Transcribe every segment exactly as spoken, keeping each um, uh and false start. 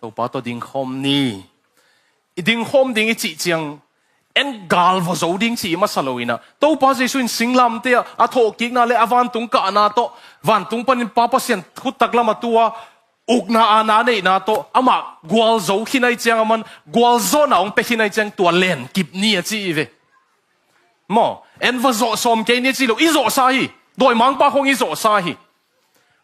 Topa tawh dingkhawm ni. I dingkhawm ding i cih ciang, en gal va zo ding cih i masa lo inah, Topa Jesu in singlamteh ah a thawhkikna le a vantung kahna tawh, vantung panin Pa Pasian khuttak lamah tu a ukna aana neihna tawh amah gualzo khin ahih ciang, aman gualzawhna hong pia khin ahih ciang, tua lenkip ni a ci hi ve. Maw, en va zawh sawm kei ni a ci lo, i zawhsa hi. Dawimangpa khong i zawhsa hi.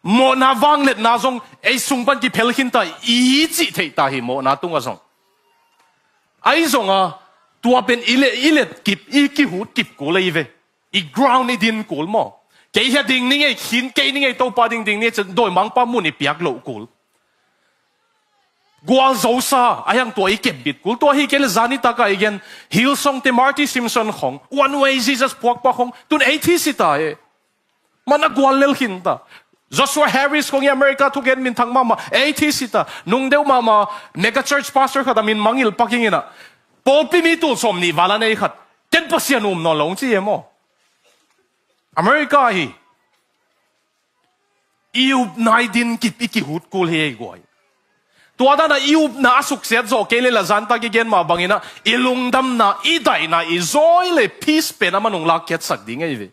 Mawhna vangliatna zong ei sung pan kiphel khinta i cih theihta hi, mawhna tungah zong. Ahi zonga tua pen i let, i let kip, i kihut kip kul ahi ve. I ground i din kul maw. Kei hia ding ni ngei, khin kei ni ngei, Topa ding ding ni, dawimangpa mun i piak loh kul. Gualzosa a hiang tua i kepbit kul. Tua hi kei le zani taka i gen, Hillsong te, Marty Simpson khong, One Way Jesus phuakpa khong, tun ei thi sita e. Man a gual lel khinta. Joshua Harris khong i America thugen minthang mahmah, ei thi sita. Nungdeuh mahmah mega church pastor khat a min mangil paking inah, pawlpi mi tul sawm nih val a nei khat, ken Pasian um nawn lo hong ci e maw. America hi. I upna i din kip, i kihut kul hi ei guai. Tua dana i upna a suksiat zawh kei le la, zantak i gen mah banginah i lungdamna, i daihna, i joy le peace pen a man hong lakkhiatsak ding ahi ve.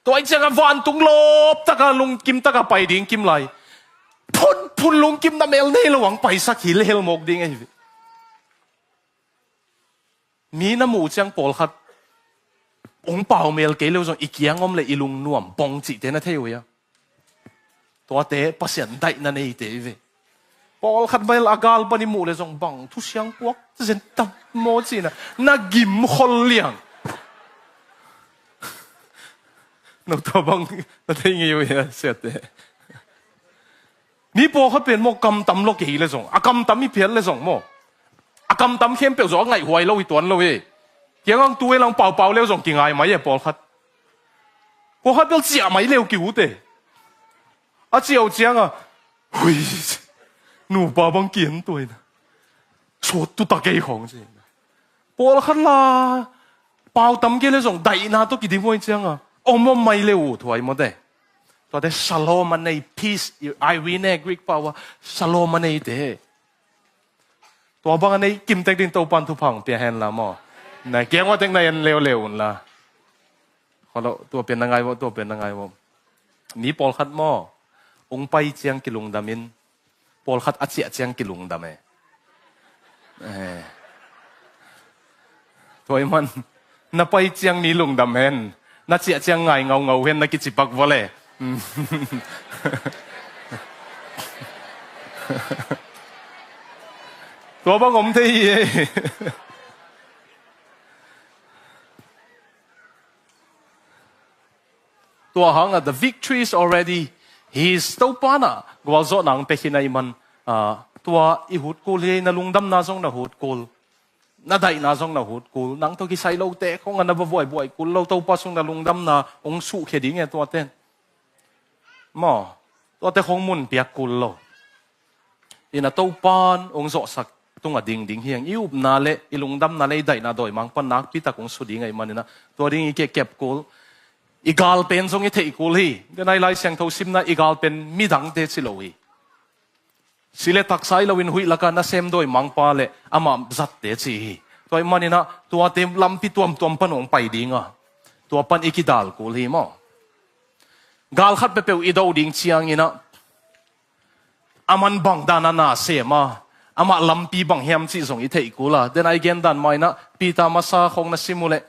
Tua i cianga vantung lawptaka lungkimtaka pai ding kim lai. Phunphun lungkimna mel nei lo ang paisak hi le helmawk ding ahi ve. Mi na muh ciang pawlkhat hong pau mel kei leu zong i kiang om le i lungnuam pong cihte na thei uh ia. Tuate Pasian daihna neite i ve. Pawlkhat bel a gal pan i muh le zong bang thusiang puak zen tam maw cihna na gim khol liang. No tua bang na thei ngei uh ia siate. Mi pawlkhat pen maw kamtam lo kei le zong, a kamtam i phiat le zong maw, a kamtam khempeuh zong a ngaihhuai lo hi tuan lo e. Kiangang tu e lang paupau leu zong kingai mai e pawlkhat. Pawlkhat bel ciah mai leu ki-ut e. A ciah uh cianga, hui, nupa bang kian tuaina. Suat tuta kei khong ci. Pawlkhat la pau tam kei le zong daihna tawh kidim huai cianga om om mai le uh thuai mawte. Tuate shalom a nei, peace, eirene Greek pau a, shalom a neite. Tua bang a nei kimtek din Topan thupha hong pia hen la maw. Na kiang uatek na en leuleu unla. Kholo, tua pen na ngai vawh, tua pen na ngai vawh. Mi pawlkhat maw, ung pai ciang kilungdamin, pawlkhat a ciah ciang kilungdam e. Eh. Tua i man, na pai ciang mi lungdam hen, na ciah ciang ngai ngaungau hen na kicipak vawh le. Tua bang om thei hi e. Tua hanga the victory is already his. Topa na gualzawhna ang pekhin a i man, ah, tua i hutkul hi. Na lungdamna zong na hutkul, na daihna zong na hutkul. Nang tawh kisai lote khong a na va buaibuai kul lo, Topa sung na lungdamna hong suhkhia ding e tuaten. Maw, tuate khong mun piak kul lo. Ina Topan hong zawhsak tunga dingding hiang i upna le i lungdamna le i daihna dawimangpan nakpitak hong su ding ahih manina tua ding i kekep kul. I gal pen zong i theih kul hi. Denai Lai Siangtho simna i gal pen midangte ci lo hi. Si le taksa hi loin huih laka nasem dawimangpa le amah zatte ci hi. Tua ahih manina tuate lampi tuamtuam pan hong pai dinga tua pan i kidal kul hi maw. Gal khat peuhpeuh i do ding ciangina a man bang dana na sem a, amah lampi bang hiam cih zong i theih kul a. Denai gen dan maina Peter masa khong na sim uh leh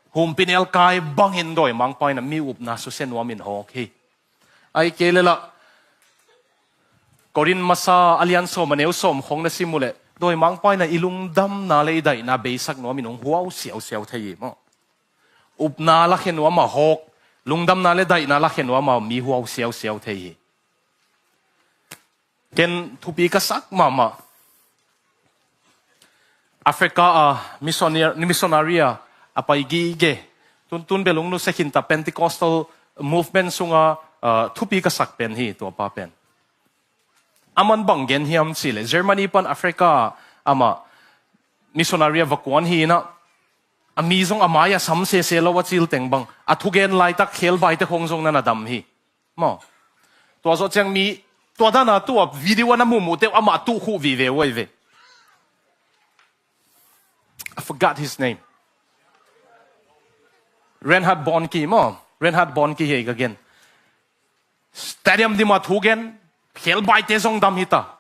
humpinelkai bangin dawimangpa ina mi upna susia nuamin hawk hi. Ahih kei le lah Korin masa a lian sawm a neu sawm khong na sim uh leh dawimangpa ina i lungdamna le i daihna beisak nuamin hong huau siausiau thei hi maw. Upna lakhia nuama hawk, lungdamna le daihna lakhia nuama mi huau siausiau thei hi. Ken thupi ka sak mahmah Africa a missionary, missionary a a pai gige. Tuntun bel hong nusia khinta Pentecostal movement sunga, ah, thupi ka sak pen hi tuapa pen. Aman bang gen hiam cihleh Germany pan Africa a amah missionary a va kuan hi inah a mi zong a mai a sam sese lo a cilteng bang a thugen laitak khelbaite khong zong na na dam hi. Maw. Tua zawh ciang mi Tua dana tua video a na muhmuh teuh amah tuh khuh vive uh ahi ve. I forgot his name. Reinhard Bonnke maw? Reinhard Bonnke hi ei ka gen. Stadium dim a thu gen, khelbaite zong dam hi ta.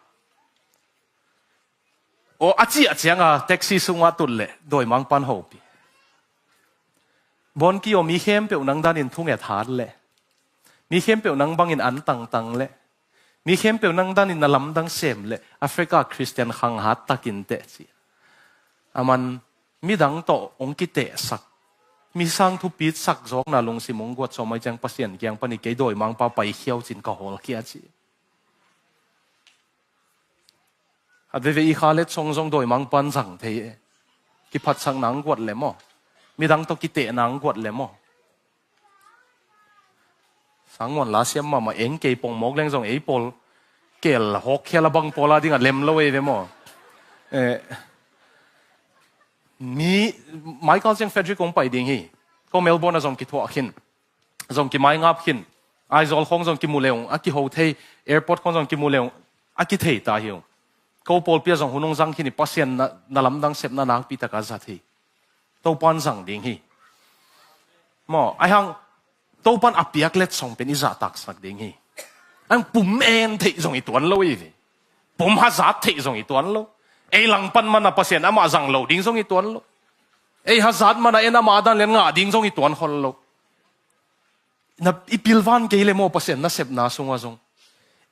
Aw, a ciah cianga taxi sungah tut leh dawimangpan hopih. Bonnke aw, mi khempeuh nang danin thunget hat leh, mi khempeuh nang bangin an tangtang leh, mi khempeuh nang danin na lamdang sem leh Africa Christian khang hat takin teh ci. Aman midang tawh hong kitehsak, mi sang thupit sak zawkna lungsim hong guat sawm ahih ciang Pasian kiang panin kei dawimangpa paikhia uh cin ka hawlkhia ci. A veve i kha letsong zong dawimangpan zang thei e. Kiphatsakna hong guat le maw? Midang tawh kitehna hong guat le maw? Sangmuan la siam mahmah, eng kei pongmawk leng zong ei pawl kel hawk khial a bang pawl a dingah lem lo ei ve maw? Eh, mi Michael Cheng Frederick hong pai ding hi. Ko Melbourne a zong kithuah khin. Zong kimaingap khin. Aizawl khawng zong kimu leung a kiho thei. Airport khawng zong kimu leung a kithei ta hi uh. Ko pawlpi a zong hun hong zang khin hi. Pasian na, na lamdang sepna nakpi taka zat hi. Topan zang ding hi. Maw, aihang Topan a piak letsong pen i zahtaksak ding hi. Ang pum en theih zong i tuan lo i ve. Pum hazat theih zong i tuan lo. Ei langpan mana Pasian amah zang lo ding zong i tuan lo. Ei hazat mana en amah a dan lian ngah ding zong i tuan khol lo. Na, i pilvan kei le maw Pasian nasepna sungah zong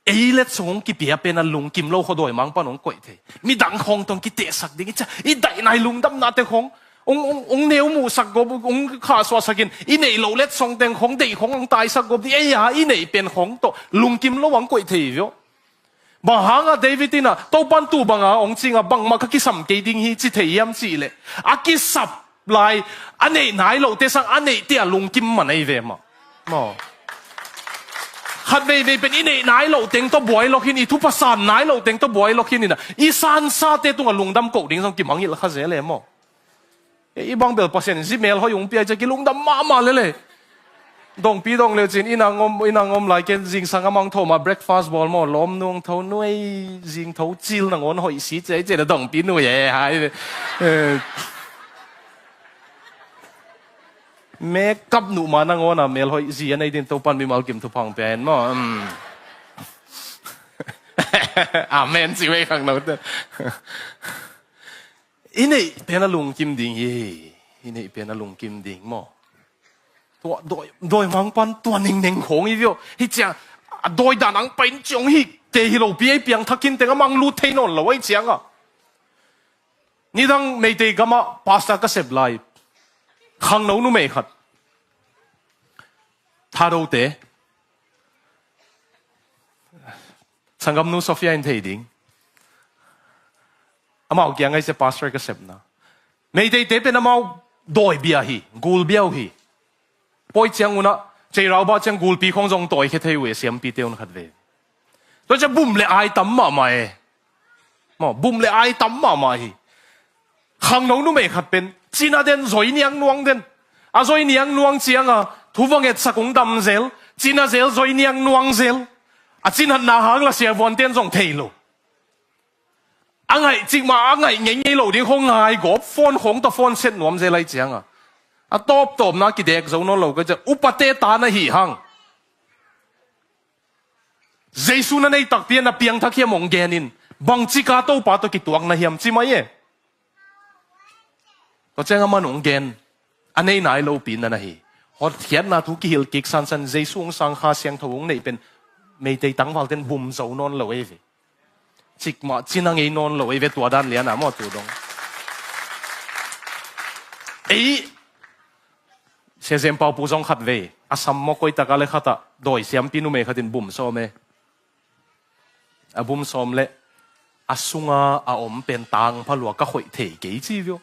ei letsong hong kipia pen a lungkim lo khaw dawimangpan hong koih thei. Midang khawng tawh hong kitehsak ding i cia, i daih nai lungdamnate khawng hong, hong, hong neu muhsak gawp, hong khahsuahsakin i neih loh letsong teng khawng deih khawng hong taisak gawp ding ei a i neih pen khawng tawh lungkim lo hong koih thei viaw. Bang hanga David in a Topan tu banga hong cinga bangmah ka kisam kei ding hi ci thei hiam cih leh a kisap lai a neih nai lohte sang a neihte a lungkim man ei ve mah. Maw. Khat veivei pen i neih nai loh teng tawh buai lawk hin, i thupha san nai loh teng tawh buai lawk hin ina i sansate tungah lungdam koh ding zong kimangngilh kha zel e maw. I bang bel Pasian in zi mel hoih hong pia i cia kilungdam mahmah lele. Dongpi dong leu cin ina ngom, ina ngom lai ken zingsang a mang thawh mah breakfast bawl maw lawm nuang tho nuai zing tho cil nangawn hoih si cia i cia na dongpi nuai e hai. Eh. Makeup nuh ma nangawn a mel hoih zi a nei din Topan mimal kim thupha hong pia hen maw. Um. Amen ci vei khang lo te. I neih pen a lungkim ding hi. I neih pen a lungkim ding maw? Tua dawi, dawimangpan tua ningneng khawng hi viaw. Hi cia a dawi dan ang pain ciong hi te hi lopi ei piangthak khin teng a mang lut thei nawn lo ei cianga. Nidang Meitei gamah pastor ka sep lai. Khangno numei khat. Thadote. Sanggamnu Sophia in thei ding. Amau kiang ahi cia pastor ka sepna. Meiteite pen amau dawi bia hi, gul bia uh hi. Pawi ciang unah, ceirau bah ciang gulpi khawng zong tawi khia thei uh e siampite un khat ve. Tua cia bum le ai tam mahmah e. Maw, bum le ai tam mahmah hi. Khangno numei khat pen cina den zoi niang nuang den. A zoi niang nuang cianga thu va ngetsak ung dam zel. Cina zel zoi niang nuang zel. A cinatna hang la siavuanten zong thei lo. A ngaih cikmah a ngaih ngeingei lo ding khong ngai gawp phone khong tawh phone set nuam zel ai cianga a tawptawpna kidek zo nawn lo ka cia upate ta na hi hang. Jesu na nei takpi a na piangthak hiam hong genin bangcika Topa tawh kituak na hiam ci mai e. Tua ciang a man hong gen a nei nai lopi na na hi. Hotkhiatna thu kihilh kik sansan Jesu hong sang Kha Siangtho hong neih pen Meitei tangvalten bum zo nawn lo ei ve. Cikmah cina ngei nawn lo ei ve tua dan liana maw tu dong. Ei Sia Zem Pau Pu zong khat vei a sam maw koitaka le khatah dawi siampi numei khatin bum sawm e. A bum sawm le a sunga a om pen tangpha lua ka khoih thei kei ci viaw.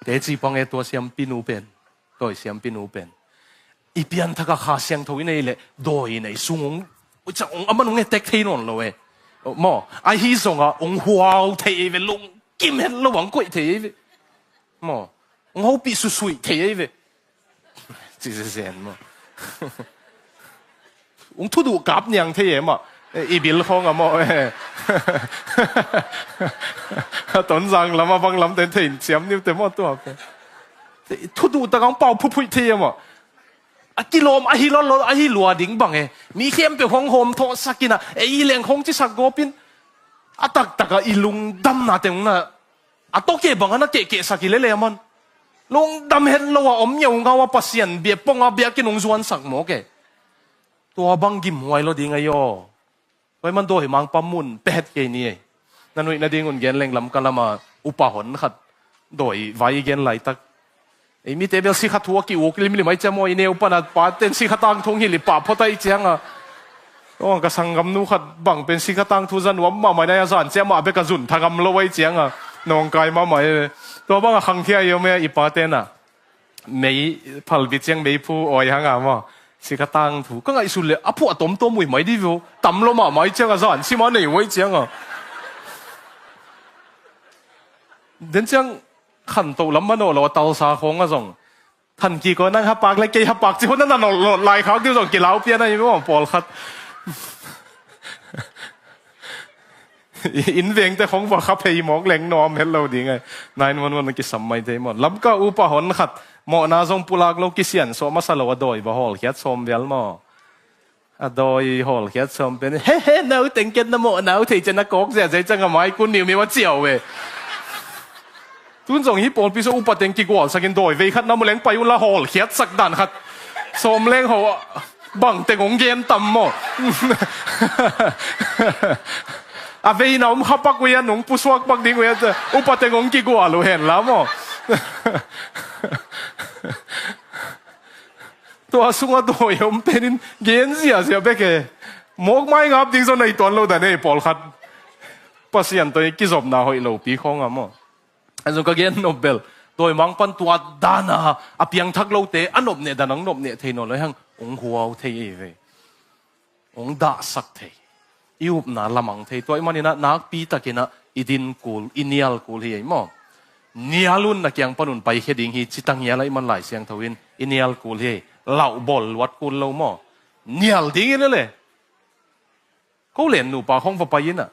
Teci pang e tua siampi nu pen, dawi siampi nu pen. I pianthaka Kha Siangtho i nei le dawi i nei sung ung, ung aman ung e tek thei nawn lo e. Maw, ahi zonga ung huau thei ei ve, lungkim het lo ang koih thei ei ve. Maw, ung hopih susuih thei ei ve. Ci zen maw. Ung thuduh kap niang thei e mah. Eh, i bil khawng a maw, eh. A Tonzang lam a bang lam ten thei in ciam niu te maw tua pen. Thuduh tak ang pau phuphuih thei e mah. A kilawm ahi lawt lawt ahi lua ding bang e. Mi khempeuh hong hawm thawhsak in a, ei i leng hong cisak gawp in. A taktak a i lungdamna teng na a tawke bang a na kehkehsak i lele man. Lungdam het lo a om ngeungau a Pasian bia pong a biakinn hong zuansak mawk e. Tua bang gimhuai lo ding a i aw. Tua i man dawimangpa mun pehet kei ni ei. Na nuih nading un gen leng Lamka lama upa hon khat dawi vai i gen laitak. Ei mite bel sikha thu a ki-uk limlim ai ciam aw i neu pana paten sikha tangthu hong hilh i pah phot ai cianga. Aw, ka sanggamnu khat bang pen sikha tangthu za nuam mahmah na a zan ciama bek a zun thangam lo ai cianga. Nawngkai mahmah e. Tua bang a khangkhia i om e i paten a. Mei phalbi ciang meiphu awi hanga maw. Sikha tangthu ka ngaihsun le a phuah tomtom uh hi mai di vio. Tam lo mahmah ai cianga zan sima nei uh ai cianga. Den ciang khantoh lam manawh lo a talsa khawng a zong. Thanki ko nang hapak le kei hapak ci hon a na nawh lawt lai khak diu zong kilau pian a i maw pawlkhat. Inn vengte khong va kha phei mawk leng nuam het lo ding ai. Nine one one a kisam mai thei maw. Lamka upa hon khat mawhna zong pulak lo kisian suah masa lo a dawi va hawlkhiat sawm vial maw. A dawi hawlkhiat sawm pen he he nau tengket na mawhna uh thei cian a kawk ziahziah i ciang a mai kun miumiu a ciau ve. Tun zong hi pawlpi so upa teng kigualsakin dawi vei khat na mu leng pai unla hawlkhiat sak dan khat. Sawm leng ho bang teng hong gen tam maw. A veina um khapak ui a nung pusuak pak ding ui a upa teng hong kigual uh henla maw. Tua sunga dawi om penin gen ziahziah bek e. Mawk mai ngap ding zaw nei tuan lo dan e pawlkhat. Pasian tawh i kizopna hoih lopi khawng a maw. An zong ka gen nop bel dawimangpan tua dana a piangthak lote a nopneh dan ang nopneh thei nawn lo hang ong huau thei ei ve. Ong dahsak thei. I upna lamang thei tua i maninah nakpi takinah i din kul i nial kul hi ei maw. Nial un na kiang panun paikhia ding hi citang hiala i man Lai Siangtho in i nial kul hi ei. Lauhbawl luat kul lo maw. Nial ding i lele. Ko lennupa khong va pai inah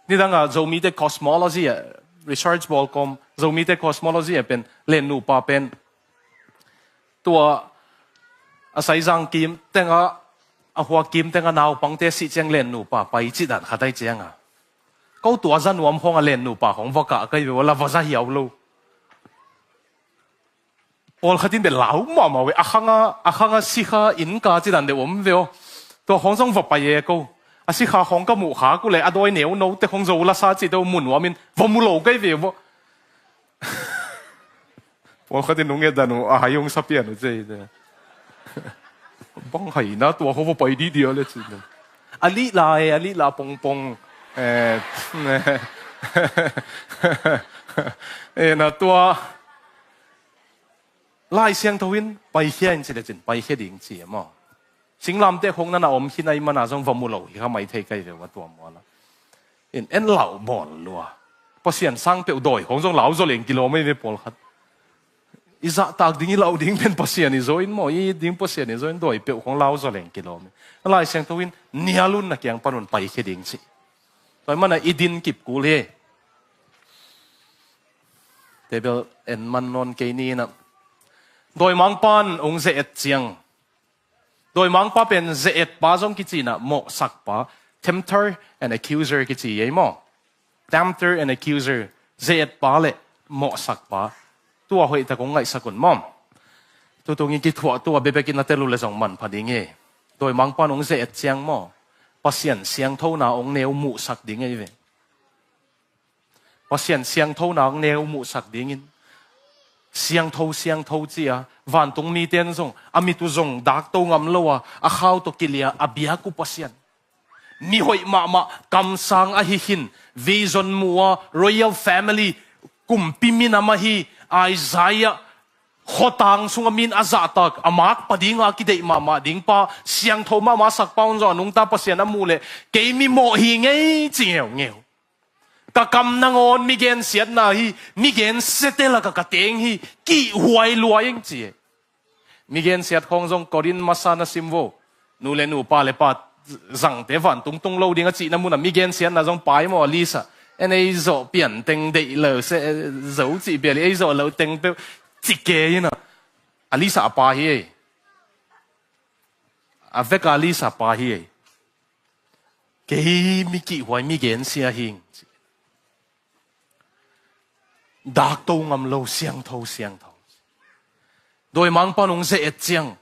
nidanga Zomite cosmology ah research bawl kawm Zomite cosmology ah pen lennupa pen tua a saizang kim tenga a hua kim tenga naupangte sih ciang lennupa pai cih dan khatai cianga ko tua za nuam khong a lennupa khong va kah kai ve ua la va za hiau lo. Pawlkhat in bia lau mahmah ve a khanga a khanga sikha innka cidan deuh om ve aw. Tua khawng zong va pai e ko a sikha khawng ka muh khak uh le a dawi neu note khawng zo lasa cih deuh mu nuamin va mu lo kei ve vawh. Pawlkhat in nung etdan uh a hai hong sapian uh cei te. Bang haina tua khaw va pai dihdia le cih a lihla e a lihla pongpong. E na tua Lai Siangtho in paikhia in ci le cin paikhia ding ci e maw. Singlamteh khong nana om khin a i mana zong va mu lo hi kha mai thei kai ve ua tua muala. In en lauh bawl lua. Pasian sang peuh dawi khong zong lau zaw leng kilawm ei ve pawlkhat. I zahtak ding i lauh ding pen Pasian i zaw in maw i it ding Pasian i zaw in dawi peuh khong lau zaw leng kilawm ei. Lai Siangtho in nial un na kiang panun paikhia ding ci. Tua i mana i din kip kul hi. Tebel en man nawn kei ni inah dawimangpan ong ze-et ciang dawimangpa pen ze-etpa zong kici inah mawhsakpa tempter and accuser kici ei maw. Tempter and accuser ze-etpa le mawhsakpa tua hoihtak ong ngaihsak un maw. Tutung i kithuah tua bebek in a tel uh le zong manpha ding hi. Dawimangpan ong ze-et ciang maw Pasian siangthona ong neu muhsak ding ei ve. Pasian siangthona ang neu muhsak dingin siangtho siangtho cia vantung mite an zong a mit uh zong dakto ngam lo a a khau tawh kilia a biak uh Pasian. Mihoih mahmah kamsang ahi khin vision mu a royal family kumpi minam ahi Isaiah khotang sunga min a zahtak a makpa dinga kideih mahmah dingpa siangtho mahmah sakpa un zong a nungta Pasian a muh leh kei mi mawh hi ngei ci ngeungeu. Ka kam nangawn mi gensiatna hi mi gensiate laka ka teng hi kihhuai luai eng ci e. Mi gensiat khawng zong Korin masa na sim vo. Nu le nu, pa le pa, zangte vantung tung lo ding a cihna munah mi gensiatna zong pai maw, a list ah. En ei zawh pian teng deih lo se, zo cih pian ei zawh lo teng peuh ci ke inah. A list ah a pa hi ei. A veka a list ah a pa hi ei. Kei mi kihhuai mi gensia hing. Dakto ngam lo, siangtho, siangtho. Dawimangpa nung ze-et ciang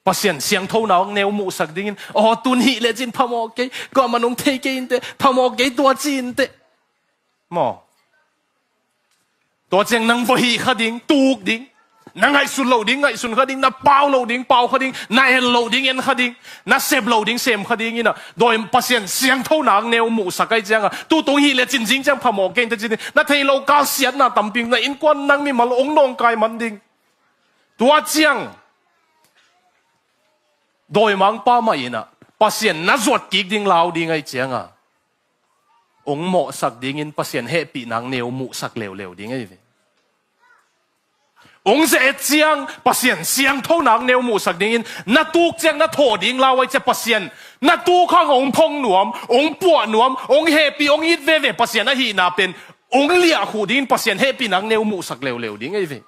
Pasian siangthona hong neu muhsak dingin, aw, tun hih lecin phamawh kei, kuamah nung thei kei inteh, phamawh kei tua ci inteh. Maw? Tua ciang nang va hih kha ding, tuk ding. Na ngaihsun loh ding, ngaihsun kha ding. Na pau loh ding, pau kha ding. Na en loh ding, en kha ding. Na sep loh ding, sem kha ding inah. Dawi Pasian siangthona hong neu muhsak ahi ciangah, tutung hih lecin zing ciang phamawh kei inteh ci ding. Na thei lo kal siatna tampi, na innkuan nang mimal hong nawngkai man ding. Tua ciang dawimangpa mah inah Pasian na zuat kik ding lau ding ahi ciangah, hong mawhsak dingin Pasian hehpihna hong neu muhsak leuleu ding ahi ve. Hong ze-et ciang Pasian siangthona hong neu muhsak dingin, na tuk ciang na thawh ding lau ahi ciang Pasian na tuk hang hong phong nuam, hong puah nuam, hong hehpih, hong it veve Pasian ahihna pen hong liahkhuh dingin Pasian hehpihna hong neu muhsak leuleu ding ahi ve.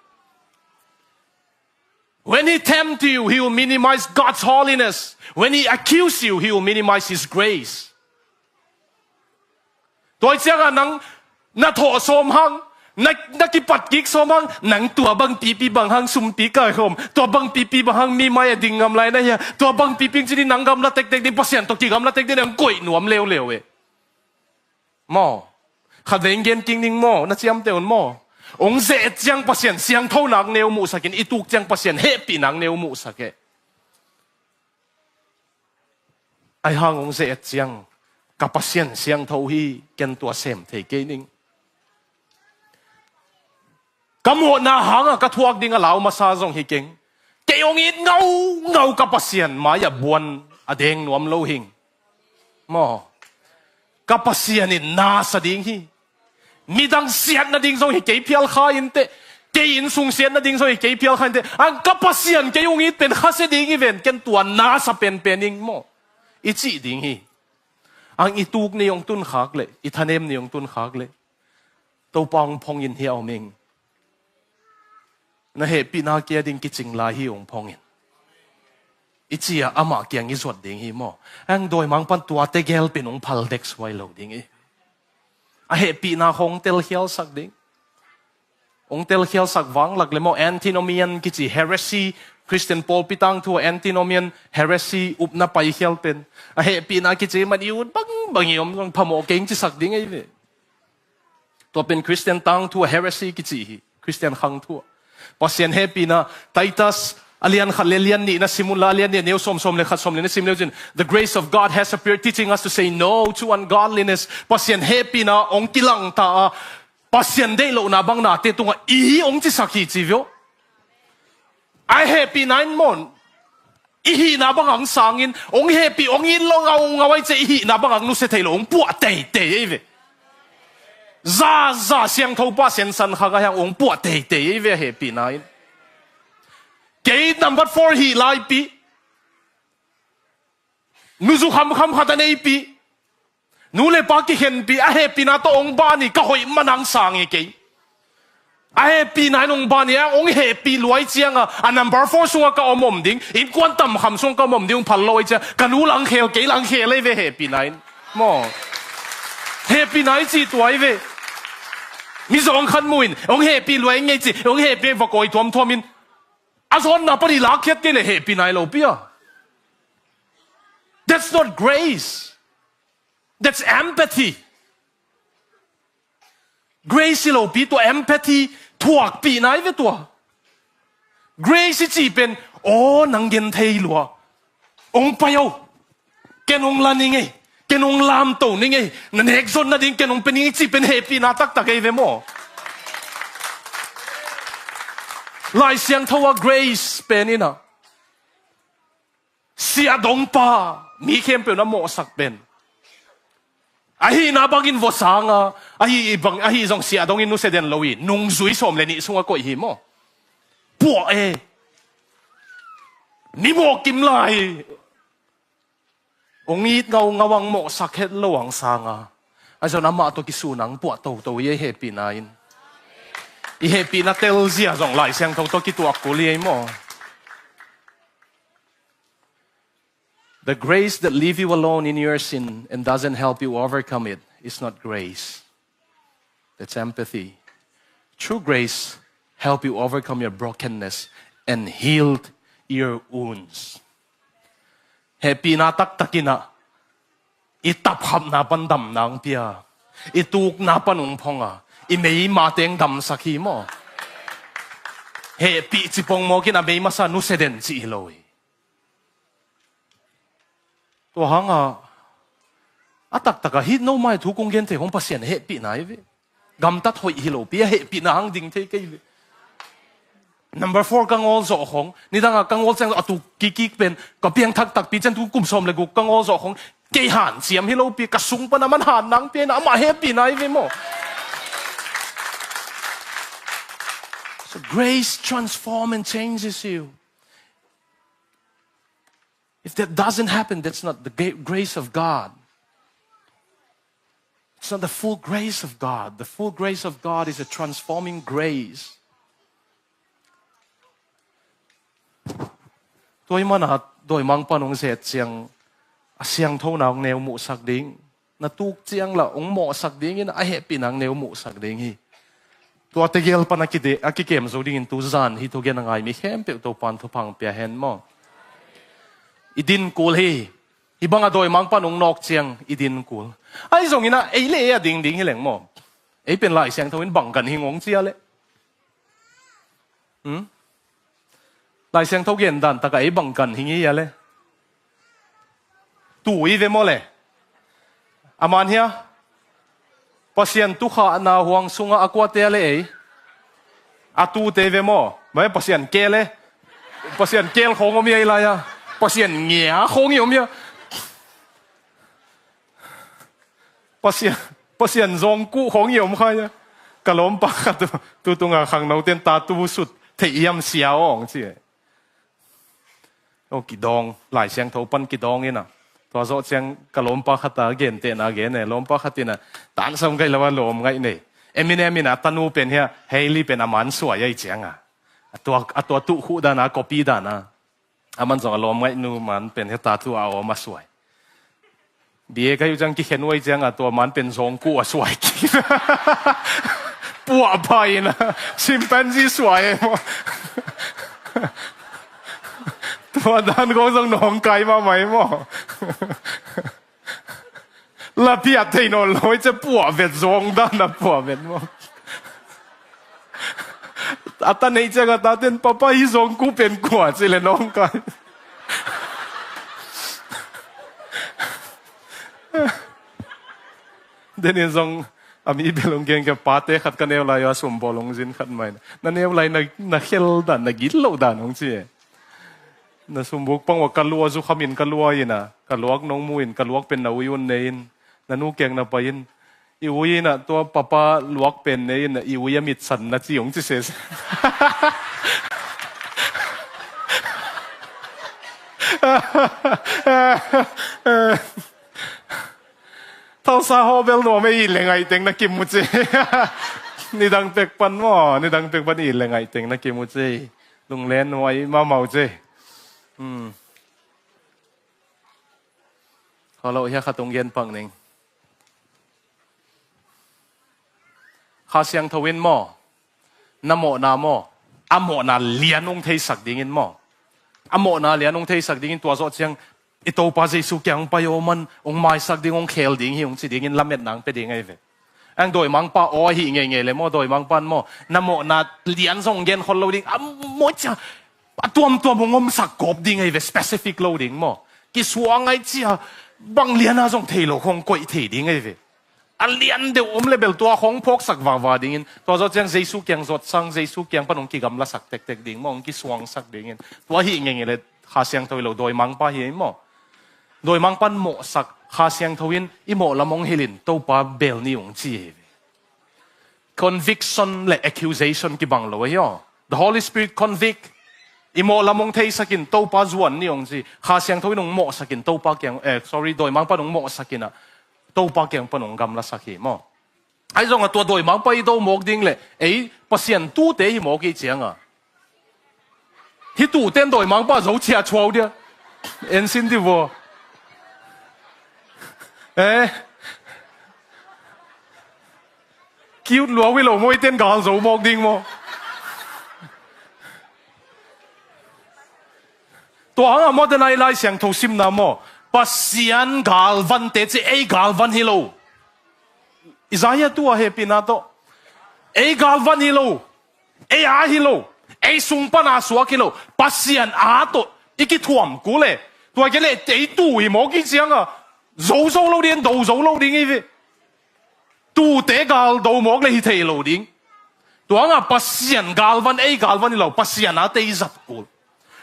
When he tempt you, he will minimize God's holiness. When he accuse you, he will minimize his grace. Tua ciangah nang na thawh sawm hang, na, na kipat kik sawm hang, nang tua bang pipi bang hang sumpi kaikhawm, tua bang pipi bang hang mi mai a ding ngam lai na hia, tua bang pipi ci ding, nang gamla tektek ding, Pasian tawh kigamla tek ding, nang koih nuam leuleu eh. Maw? Khatvei in gen kik ning maw, na ciamteh un maw? Hong ze-et ciang Pasian siangthona hong neu muhsak in, i tuk ciang Pasian hehpihna hong neu muhsak eh. Ahi hang hong ze-et ciang, ka Pasian siangtho hi, ken tua sem thei kei ning. Ka mawhna hangah ka thuak ding a lau masa zong hi keng. Kei hong it ngaungau ka Pasian mai-ah buan a deng nuam lo hing. Maw? Ka Pasian in nasa ding hi. Midang siat nading zong hi kei phial kha inteh. Kei innsung siat nading zong hi kei phial kha inteh. Ang ka Pasian kei hong it pen khasia ding hi ven, ken tua nasa penpen ing maw? I cih ding hi. Ang i tuk ni hong tunkhak leh, i thanem ni hong tunkhak leh, Topa hong phong in hi a om ing. Na hehpihna kia ding kicing lai hi, hong phong in. I ci-a amah kiang i zuat ding hi maw? Ang dawimangpan tuate gel pen hong phal dek suai lo ding hi. A hehpihna khawng telkhialsak ding. Hong telkhialsak vanglak le maw, antinomian kici heresy, Christian pawlpi tangthu ah antinomian heresy upna paikhial pen. A hehpihna kici man i ut bangbang i om zong phamawh keng cisak ding ahi ve. Tua pen Christian tangthu ah heresy kici hi, Christian khangthu ah. Pasian hehpihna, Titus a lian khat le lian nih na sim unla, a lian nih a neu sawmsawm le khat, sawm le na sim leu cin, the grace of God has appeared, teaching us to say no to ungodliness. Pasian hehpihna hong kilangta a, Pasian deih lohna bang nate tungah i hong cisak hi ci vio. A hehpihna in maw, i hihna bang hang sangin hong hehpih, hong it lo ngaungau ahi ciah i hihna bang hang nusia thei lo, hong puah teitei ahi ve. Zaza siangtho pa siansan kha ngai hang hong puah teitei ahi ve a hehpihna in. Kei number four hih laipi, nuzu khamkham khat a neipi, nu le pa kikhenpi, a hehpihna tawh hong ban hi, ka hoih man hang sang hi kei. A hehpihna in hong ban hi a, hong hehpih luai cianga a number four sungah ka om om ding, innkuan tamkham sungah ka om om ding, hong phal lo ahi ciah ka nu langkhel, kei langkhel ahi ve hehpihna in. Maw? Hehpihna i cih tua ahi ve. Mizawng khat muin hong hehpih luai ngei ci, hong hehpih va kawi tuamtuamin a zawnna pan i lakkhiat kei le hehpihna i lopi a. That's not grace. That's empathy. Grace i lopi tua, empathy thuakpihna ahi ve tua. Grace i cih pen, aw, nang gen thei lua. Hong pai o. Ken hong la ning ei. Ken hong lamto ning ei. Na nek zon nading ken hong pe ning i cih pen hehpihna taktak ahi ve maw? Lai Siangtho a grace pen ina, siahdongpa, mi khempeuh na mawhsak pen, ahihna bangin vawsanga, ahi bang, ahi zong siahdongin nusia den lo hi, nungzui sawm le nih sungah koih hi maw? Puah e. Mi mawhkim lai. Hong it ngaungau ang, mawhsak het lo ang sanga, a zon amah tawh kisun ang puah toto hi ei hehpihna in. I hehpihna telzia zong Lai Siangtho tawh kituak kul hi ei maw. The grace that leave you alone in your sin and doesn't help you overcome it is not grace. That's empathy. True grace help you overcome your brokenness and healed your wounds. Hehpihna taktak in ah, i tapkhapna pan damna hong pia, i tukna pan hong phong a, i meima teng damsak hi maw. Hehpih ci pongmawk in a mei masa nusia den cih hi lo hi. Tua hanga a taktak a hih no mai thu kong gen thei khong Pasian hehpihna hi ve. Gamtat hoih hi lopi a hehpihna hang ding thei kei ve. Number four, ka ngawl zawh khong. Nidang a ka ngawl ciang a tuk kikkik pen ka piangthak takpi ciang tu kum sawm le guk ka ngawl zawh khong. Kei hanciam hi lopi, ka sung pan a man han nang pian a, amah hehpihna hi ve maw. So grace transform and changes you. If that doesn't happen, that's not the gra-, grace of God. It's not the full grace of God. The full grace of God is a transforming grace. Tua ahih manin dawimangpa'n hong zet ciang a siangthona hong neu muhsak ding. Na tuk ciang lah hong mawhsak dingin a hehpihna hong neu muhsak ding hi. Tua tegel pan a kide-, a kikem zo dingin tu zan hih thugen a ngai mi khempeuh Topa'n thupha hong pia hen maw. I din kul hi. Hih bang a dawimangpa'n hong nawk ciang i din kul. Ahi zongin ah ei le ei a ding ding hi leng maw. Ei pen Lai Siangtho in bang ganhing hong ci a leh. Hmm? Lai Siangtho gen dan tak a ei bang ganhing hi a leh. Tu hi ve maw leh. A man hia. Pasian tukhahna huang sungah a kuate a leh ei. A tute ve maw. Mai Pasian keel e. Pasian keel khong om hi a ei lai a. Pasian ngia khong hi om hi a. Pasian, Pasian zawngkuh khong hi om khai a. Ka lawmpa khat tu, tu tunga khangnote'n ta tu sut theih hiam sia aw hong ci e. Aw kidawng, Lai Siangtho pan kidawng in a. Tua zawh ciang ka lawmpa khat a gentehna gen e, lawmpa khat in a, tansam kai lo a lawm ngaih nei. Eminem in a tanu pen hia, Hailey pen a man suai ahi ciang a. A tua, a tua tuh khuh dan a, copy dan a. A man zong a lawm ngaihnu man pen hia ta tu a awm a suai. Bia ka hi uh ciang kikhen uh ahi ciang a tua man pen zawngkuh a suai kik. Puah pha in a, chimpanzee suai e maw. Tua dan kong zong nawngkai mahmah e maw. La phiat thei nawn lo i cia puah vet zawng dan a puah vet maw. A ta neih ciang a tate'n papa hih zawngkuh pen kua ci le nawngkai. Denin zong a mi bel hong gen kei a, pate khat ka neu lai a sumbawl hong zin khat mai. Na neu lai na, na khel dan, na gitloh dan hong ci e. Na sumbuk pang ua ka lua, zukhamin ka lua in a, ka luak nong mu in, ka luak pen na ui un nei in, na nu kiang na pai in, i ui in a tua papa luak pen nei in a, i ui a mitsan na ci hong ci sese. Thalsa haw bel nuam e, it le ngaih teng na kimu ci. Nidang pek pan maw, nidang pek pan it le ngaih teng na kimu ci. Lunglen huai mahmah uh ci. Hmm. Kha lo hia, khat hong gen pak ning. Kha Siangtho in maw, na mawhna maw, a mawhna lian hong theisak dingin maw, a mawhna lian hong theisak dingin tua zawh ciang i Topa Jesu kiang hong pai aw, man hong maisak ding, hong khel ding hi hong ci dingin lametna hong pia ding ahi ve. Ang dawimangpa aw ahih ngeingei le maw, dawimangpa'n maw, na mawhna lian zong hong genkhol lo ding, a maw cia a tuamtuam hong omsak kawp ding ahi ve, specific lo ding maw. Kisuang ahi cia bang lian a zong thei lo khong koih thei ding ahi ve. A lian deuh om le bel tua khong phawksak vava dingin, tua zawh ciang Jesu kiang zawtsang, Jesu kiang pan hong kigamlasak tektek ding maw, hong kisuangsak dingin. Tua ahih ngeingei le Kha Siangtho hi lo, dawimangpa hi ei maw. Dawimangpa'n mawhsak, Kha Siangtho in i mawh lam hong hilhin Topa bel ni hong ci hi ve. Conviction le accusation kibang lo ahi aw. The Holy Spirit convict. I mawh lam hong theisakin Topa zuan ni hong ci. Kha Siangtho in hong mawhsakin Topa kiang, eh, sorry, dawimangpa in hong mawhsakin ah Topa kiang pan hong gamlasak hi maw. Ahi zongah tua dawimangpa i do mawk ding le ei Pasian tuute hi mawk i cianga, hih tuuten dawimangpa zo ciah cuau dia. Ensin ti vua. Eh. Cute lua wi lo maw, i ten gal zo mawk ding maw. Tua hangah maw, denai Lai Siangtho simna maw, Pasian galvante ci, ei galvan hi lo. Isaiah tu a hehpihna tawh, ei galvan hi lo, ei a hi lo, ei sung pana suak hi lo, Pasian a tawh i kithuam kul e. Tua kei le ei tu hi mawk i cianga, zo zo lo ding, do zo lo ding i ve. Tuute gal do mawk le hi thei lo ding. Tua hangah Pasian galvan, ei galvan hi lo, Pasian a tei zat kul.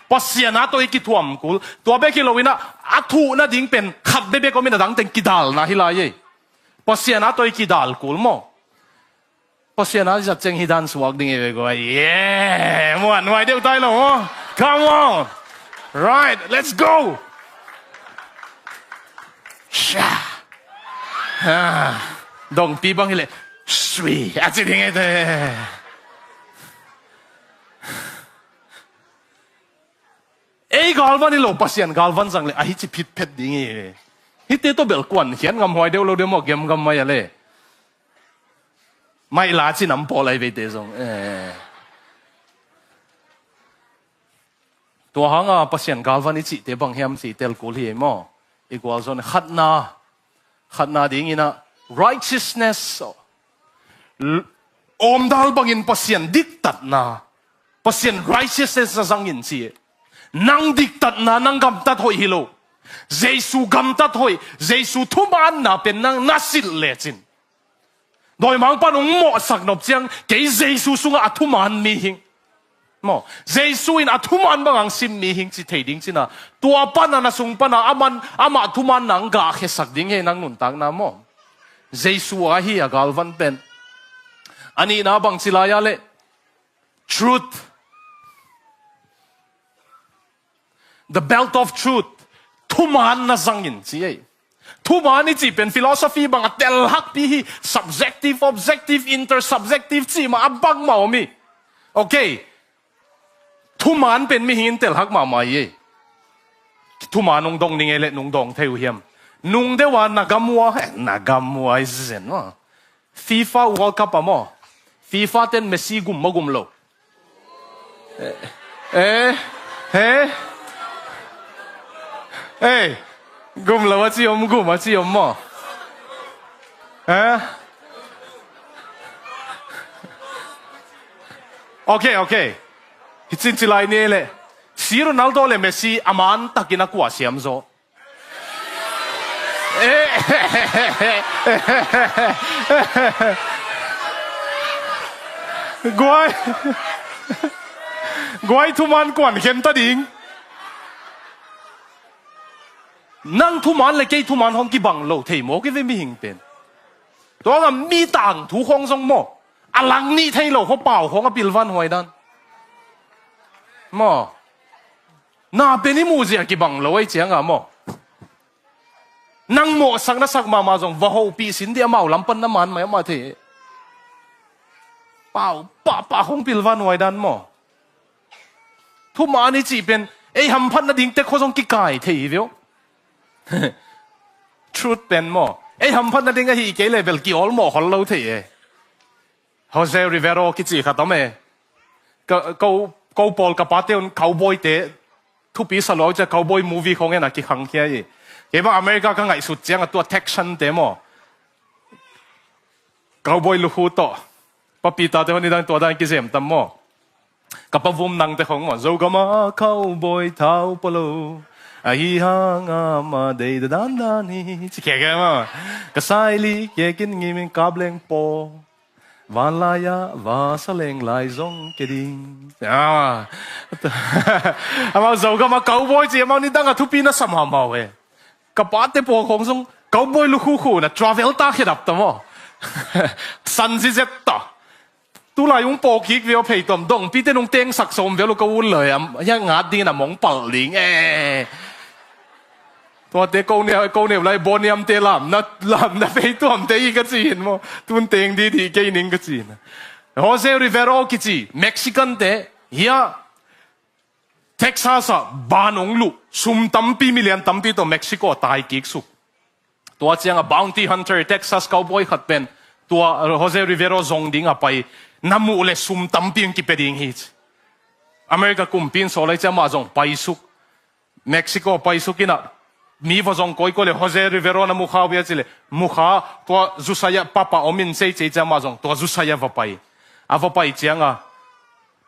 Pasian a tawh i kithuam kul. Tua bek hi lo inah, a thuh nading pen khat bekbek om in a dang teng kidalna hi lai ei. Pasian a tawh i kidal kul maw. Pasian a i zat ciang hi dan suak ding ei ve guai. Yeah! Muan huai deuh tai lo maw. Come on. Right, let's go. Sha. Ah, dongpi bang hi le sui a ci ding ei te. Ei galvan hi lo, Pasian galvan zang le ahi ci phitphet ding hi. Hihte tawh bel kuan khian ngam huai deuh lo deuh maw, gemgam mai a le. Mai la ci nam pawl ai veite zong. Eh. Tua hanga Pasian galvan i cihte bang hiam ci tel kul hi ei maw. I gualzawh khatna, khatna dingin ah righteousness, l-, awmdal bangin Pasian diktatna, Pasian righteousness a zangin ci. Nang diktatna, nang gamtat hoih hi lo. Jesu gamtat hoih, Jesu thumaanna pen nang na silh lecin, dawimangpa in hong mawhsak nop ciang, kei Jesu sungah a thumaan mi hing. Maw, Jesu in a thumaan bang hong sim mi hing ci thei ding cina. Tua pana na sung pana, aman, amah thumaan na hong gahkhiasak ding hi nang nuntakna maw. Jesu ahi a galvan pen. A nihna bang ci lai a le, truth. The belt of truth. Thumaan na zangin ci ei. Thumaan i cih pen philosophy bang a telhakpi hi. Subjective, objective, intersubjective cih mah a bangmah om hi. Okay. Thumaan pen mihing in telhak mahmah hi ei. Thumaan nung dong ning ei le nung dong thei uh hiam. Nung deuh a na gam uh a, eh, na gam uh a i zen maw. FIFA World Cup ah maw, FIFA ten Messi gum maw gum lo? Eh, eh, eh, eh, gum lo a ci om, gum a ci om maw? Eh? Okay, okay. Hi cin ci lai ni le. Si Ronaldo le Messi a man takin a kua siam zaw? Eh. Guai. Guai thuman kuan khen ta ding. Nang thuman le kei thuman hong kibang lo thei maw, kei ve mihing pen. Tua ngam mi tangthu khong zong maw, a lang nih thei lo kho pau khong a pilvan huai dan. Maw. Na pen i muhzia kibang lo ei cianga maw. Nang mawhsak na sak mahmah zong va hopih sin dih amau lam pan na man mai amah thei. Pau pahpah hong pilvan huai dan maw. Thuman i cih pen ei hamphat nading tek kho zong kikai thei hi veu. Truth pen maw. Ei hamphat nading ahi kei level ki-awlmawh khol lo thei e. Jose Rivero kici khat om e. Ka, ko, ko pawl ka pate un cowboy te thupi sa lo cia, cowboy movie khong en a kikhangkhia hi. Kei bang America ka ngaihsut ciang a tua Texan te maw, cowboy lukhu tawh. Papi tate hon i dang tua dang kizem tam maw. Ka pa vum nang te khong maw, Zogam a cowboy thau pua lo. Ahi hang a ma dei da dan dan hi. Ci kia kia maw. Ka sai li kia kin ngim in kap leng paw. Vanlai-ah vasa leng lai zong ke ding. Ah. Amau Zogam a cowboy ci, amau nidang a thupi na sa mahmah uh e. Ka pate pawl khong zong cowboy lukhukhu na travel ta khedap ta maw. San zizet ta. Tulai hong pawkik ve aw, phei tuam dong pite nong tengsak sawm ve lo ka un lo e, a ngat dingin a mong palh ding e. Tuate ko neu, ko neu lai bawniamte lamna, lamna phei tuamte hi ka ci in maw. Tun teng didi kei ning ka ci in. Jose Rivero kici Mexican te hia, Texas ah ban hong luh, sum tampi, milian tampi tawh Mexico a tai kik suk. Tua cianga bounty hunter, Texas cowboy khat pen tua Jose Rivero zong ding a pai, na muh le sum tampi hong kipia ding hi ci. America kumpi in sawl lai ciang amah zong pai suk, Mexico pai suk in ah, mi va zong kawikawi le Jose Rivero na mu kha uh hia ci le, mu kha, tua zusai ah papa om in ci ci ciang amah zong tua zusai ah va pai. A va pai cianga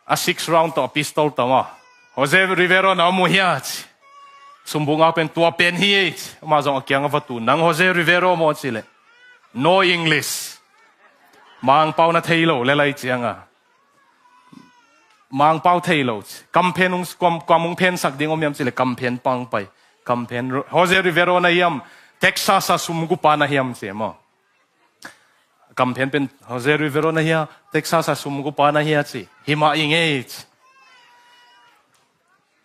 a six round tawh a pistol tawh maw, Jose Rivero na om uh hia ci. Sumbung a pen tua pen hi ei ci. Amah zong a kiang a va tu, nang Jose Rivero maw ci le, no English. Mangpau na thei lo le lai cianga, Mangpau thei lo ci. Kamphen hong, kuam, kuam hong phensak ding om hiam ci le, kamphen pang pai. Kamphen, Jose Rivero na hiam, Texas a sum gupa na hiam ci maw. Kamphen pen Jose Rivero na hia, Texas a sum gupa na hia ci. Hi mah i ngei ci.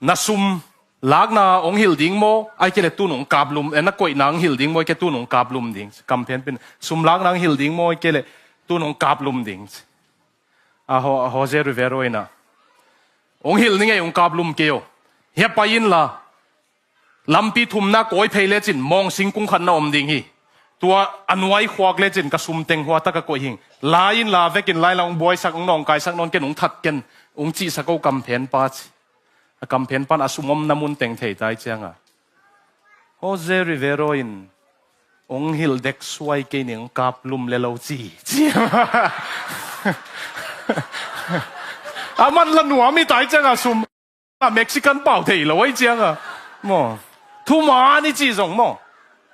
Na sum lakna hong hilh ding maw, ai ke le tun hong kaplum, eh, na koihna hong hilh ding maw, ai ke tun hong kaplum ding ci. Kamphen pen sum lakna hong hilh ding maw, ai ke le tun hong kaplum ding ci. A Ho-, Jose Rivero in ah, hong hilh ni ngei, hong kaplum kei aw. Hia pai inla, lampi thumna kawi phei lecin mawng singkung khat na om ding hi. Tua a nuai khuak lecin ka sum teng hua tak a koih hing. La inla vekin lai la hong buaisak, hong nawngkaisak nawn ken, hong that ken, hong cihsak o kamphen pa ci. A kamphen pan a sum omna mun teng thei tai cianga, Jose Rivero in hong hilh dek suai kei ning, hong kaplum le lo ci, ci. A man la nuam i tai cianga sum a Mexican pau thei lo ai cianga. Maw. Thuman i ci zong maw,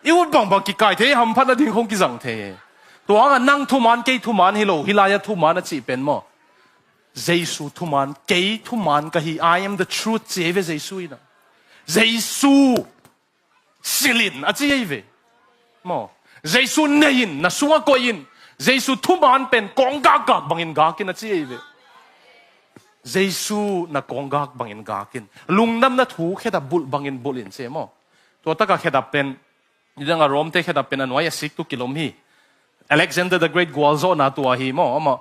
i ut bangbang kikai thei, hamphatna ding khong kizang thei. Tua hanga nang thuman, kei thuman hi lo, hi lai-a thuman a cih pen maw, Jesu thuman, kei thuman ka hi, I am the truth ci ei ve Jesu in ah. Jesu silh in a ci ei ve. Maw. Jesu nei in, na sungah koih in. Jesu thuman pen kawng gakgak bangin gak in a ci ei ve. Jesu na kawng gak bangin gak in. Lungdamna thu khedap bulh bangin bulh in ci ei maw. Tua taka khedap pen, nidanga Rom te khedap pen a nuai a sik tu kilom hi. Alexander the Great gualzawhna tua hi maw, amah.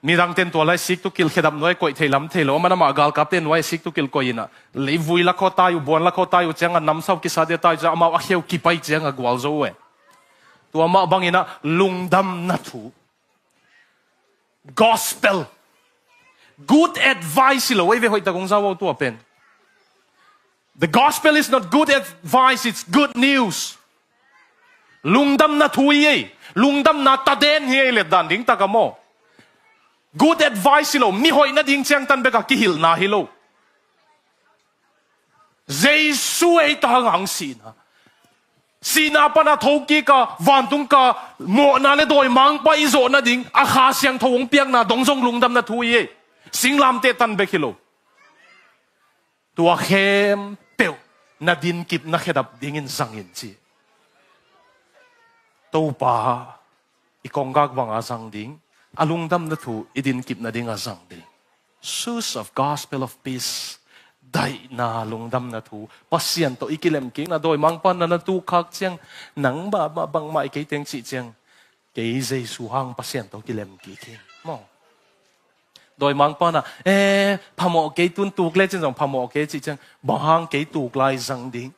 Midang ten tua lai sik tu kil khedap nuai koih thei lam thei lo, amah, amah galkap ten nuai a sik tu kil koih in ah, leivui lakhaw tai uh, buan lakhaw tai uh cianga namsau kisa dia tai uh cianga amau a kheu kipai cianga gualzo uh e. Tua mah bangin ah lungdamna thu, gospel, good advice hi lo ei ve, hoihtak hong zau o tua pen. The gospel is not good advice, it's good news. Lungdamna thu hi ei. Lungdamna taden hi ei, letdan ding taka maw. Good advice hi lo, mi hoih nading ciangtan beka kihilhna hi lo. Jesu ei ta hang hang sihna. Sihna pana thokika, vantung ka, mawhna le dawimangpa i zawh nading a Kha Siangtho hong piakna dong zong lungdamna thu hi ei. Singlamteh tan bek hi lo. Tua khempeuh na dinkip na khedap dingin zang in ci. Topa i kawng gak banga zang ding, a lungdamna thu i dinkip nadinga zang ding. Source of gospel of peace. Daihna lungdamna thu, Pasian tawh i kilemkikna, dawimangpa na na tuk khak ciang, nang bangmah i kei teng cih ciang, kei Jesu hang Pasian tawh kilemkik hi. Maw. Dawimangpa na, eh, phamawh kei, tun tuk lecin zong phamawh kei cih ciang, bang hang kei tuk lai zang ding.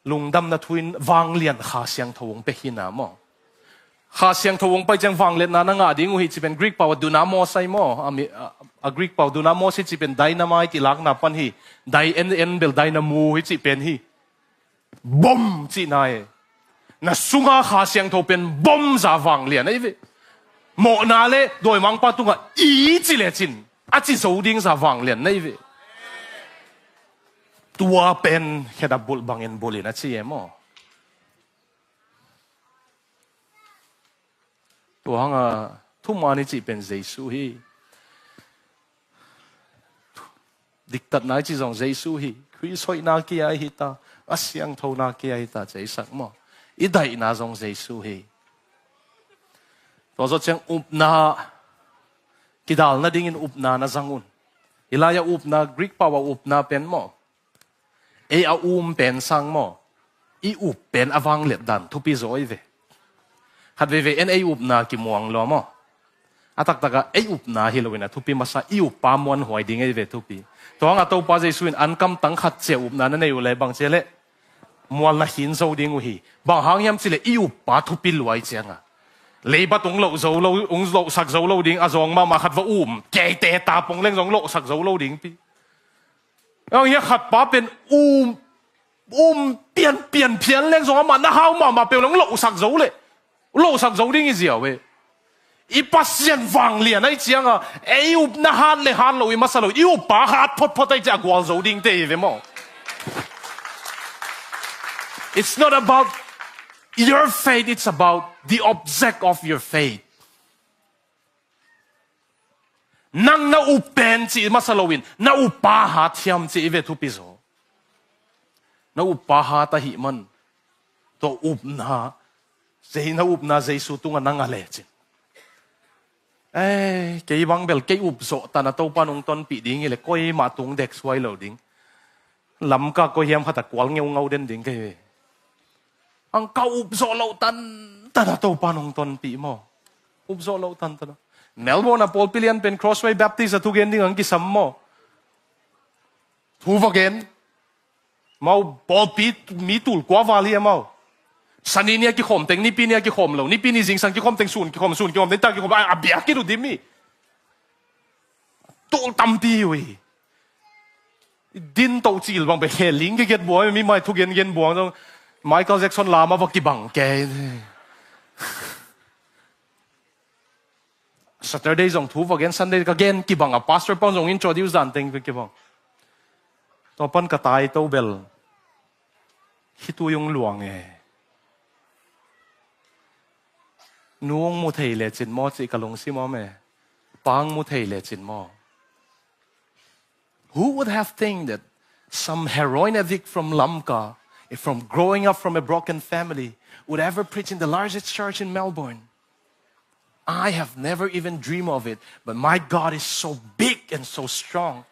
Lungdamna thu in vanglian Kha Siangtho hong pia hi na maw. Kha Siangtho hong pai ciang vangliatna na ngah ding uh hi cih pen Greek pau a dunamos ahi maw. A mi, a, a Greek pau dunamos hi cih pen dynamite i lakna pan hi. Dy-, en, en bel dynamo hi cih pen hi. Bom cihna e. Na sunga Kha Siangtho pen bom za vanglian ahi ve. Mawhna le dawimangpa tungah i ci lecin a ci zo ding za vanglian na hi ve. Tua pen khedap bulh bangin bulh in a ci e maw. Tua hanga thuman i cih pen Jesu hi. Diktatna i cih zong Jesu hi. Khrist hoihna kia i hi ta, a siangthona kia i hi ta, ci ei sak maw. I daihna zong Jesu hi. Tua zawh ciang upna, Kidal nadingin upna na zang un. Hih lai-ah upna, Greek pau-ah upna pen maw, ei a um pen sang maw, i up pen a vangliat dan thupi zaw ei ve. Khat veivei en ei upna kimuang lua maw. A taktakah ei upna hi loin a thupi masa, i uppa muanhuai ding ei ve thupi. Tua hangah Topa Jesu in an kamtang khat ciah upna na nei uh le bang cia leh mual na khin zo ding uh hi. Bang hang hiam cileh i uppa thupi luai cianga leibat ung loh zo lo, ung lohsak zo lo ding, a zawng mahmah khat va um keite tapong leng zong lohsak zo lo ding pi. Ang hia khat pa pen um, um pianpian phian leng zong amah na hau mahmah peuh leng lohsak zo le, lohsak zo ding i ziau e. I Pasian vanglian ahi cianga ei upna hat le hat lo i masa lo, i uppa hat photphot ahi ciah a gual zo dingte i ve maw. It's not about your faith, it's about the object of your faith. Nang na up pen cih masa loin na uppa hat hiam cih i ve thupi zaw. Na uppa hat ahih man tua upna, zei na upna Jesu tungah na ngah lecin. Ei, kei bang bel kei up zawh tan a Topa nong tonpih ding hileh koimah tung dek suai lo ding. Lamka koi hiam khat a kual ngeungau den ding kei ve. Ang ka up zawh loh tantan a Topa nong tonpih maw. Up zawh loh tantan a. Melbourne a pawlpi lian pen Crossway Baptist a thugen ding ang kisam maw. Thu va gen. Mau pawlpi mi tul kua val hi a mau. Sani ni a kikhawm teng, nipi ni a kikhawm lo. Nipi ni zingsang kikhawm teng, sun kikhawm, sun kikhawm teng, ta kikhawm, a, a biak kit uh dim mi. Tul tampi uh hi. Din to cil bang pe khe ling ke get buang, mi mai thu gen gen buang zong. Michael Jackson lama va kibang ke. Saturday zong thu va gen, Sunday ka gen kibang a, pastor pan zong introduce dan teng kibang. Tua pan ka tai to bel. Khitui ung luang e. Nu ung mu thei lecin maw cih ka lungsim om e. Pa ung mu thei lecin maw. Who would have think that some heroin addict from Lamka, from growing up from a broken family, would ever preach in the largest church in Melbourne? I have never even dreamed of it, but my God is so big and so strong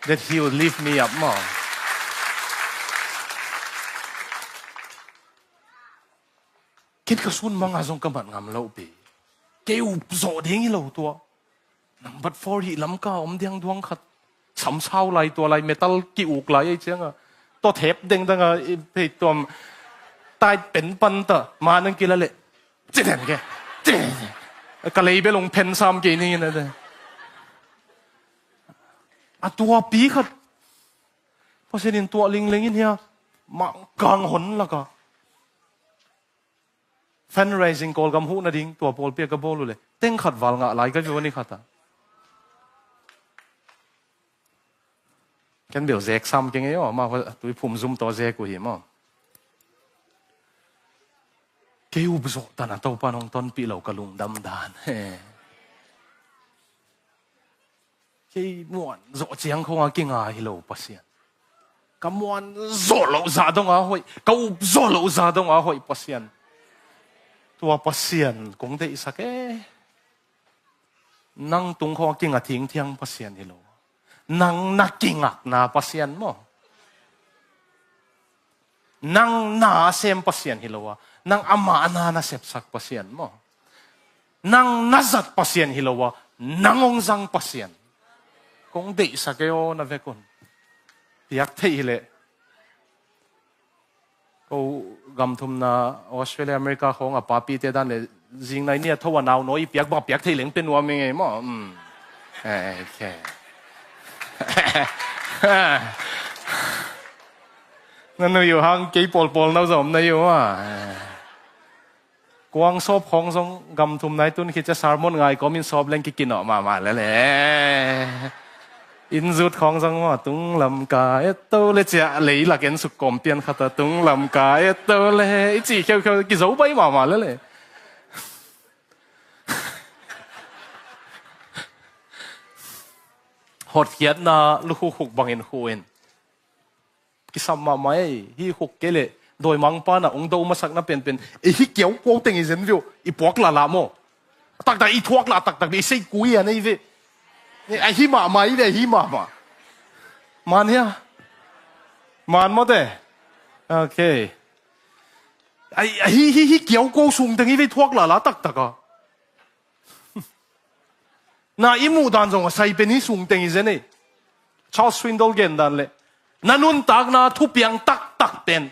that He will lift me up more. Ken ka sun manga zong ka mat ngam lo pi. Kei up zawh ding hi lo tua. Number four hi Lamka om diang duang khat. Samsau lai tua lai metal ki-uk lai ei cianga. Tua thep dengdanga i pei tuam tait pen pan ta. Ma nang kila le. Ciden ke. Ciden. Ka lei belong pen sam kei ning ina de. A tua pi khat. Pasian in tua lingling in hia. Mangkang hon laka. Fundraising Kawlgam huh nading tua pawlpi a ka bawl uh le teng khat val ngah lai ka view a ni khat a. Ken bel zek sam keng ei aw, ma tui phum zum tawh zek uh hi maw. Kei up zawh tan a Topa nong tonpih lo ka lungdam dan. Kei muan zawh ciang khong a kinga hi lo Pasian. Ka muan zawh loh zah dong a hoih, ka up zawh loh zah dong a hoih Pasian. Tua Pasian kong deihsak e. Nang tung khong a kinga thingthiang Pasian hi lo. Nang na kingakna Pasian maw. Nang na a sem Pasian hi lo a, nang amah a na na sepsak Pasian maw. Nang na zat Pasian hi lo a, nang hong zang Pasian. Kong deihsak e aw na vekun. Piak theih hileh. Ko gamthumna Australia, America khong a papite dan le zingnai ni a tho a nau nawi i piak bang a piak thei leng pe nuam i ngei maw? Mm. Eh, okay. Na nui uh hang kei pawlpawl nau zom na uh a. Kuang sawp khong zong gamthum nai tun khit cia sermon ngai kawmin sawp leng kikinawh mahmah lele. Inn zut khawng zang maw, tung lam ka et to le ciah leilak en suk kawm pian khat a tung lam ka et to le i cih kheukheu kizo bai mahmah lele. Hotkhiatna lukhukhuk bangin khu in kisam mahmah ei, hi khuk kei leh dawimangpa na ong do masakna penpen ei hi kiaukuau teng i zen viu, i puak lala maw? A taktak i thuak lah a taktak i sei kui a nei ve. Ahi mahmah i ve, ahi mahmah. Man hia? Man mawte. Ok. Ahi, hi, hi kiauko sungteng i ve, thuak lala taktaka. Na i muh dan zong a sai pen hi sungteng i zen ei. Charles Swindoll gen dan le, na nuntakna thupiang taktak pen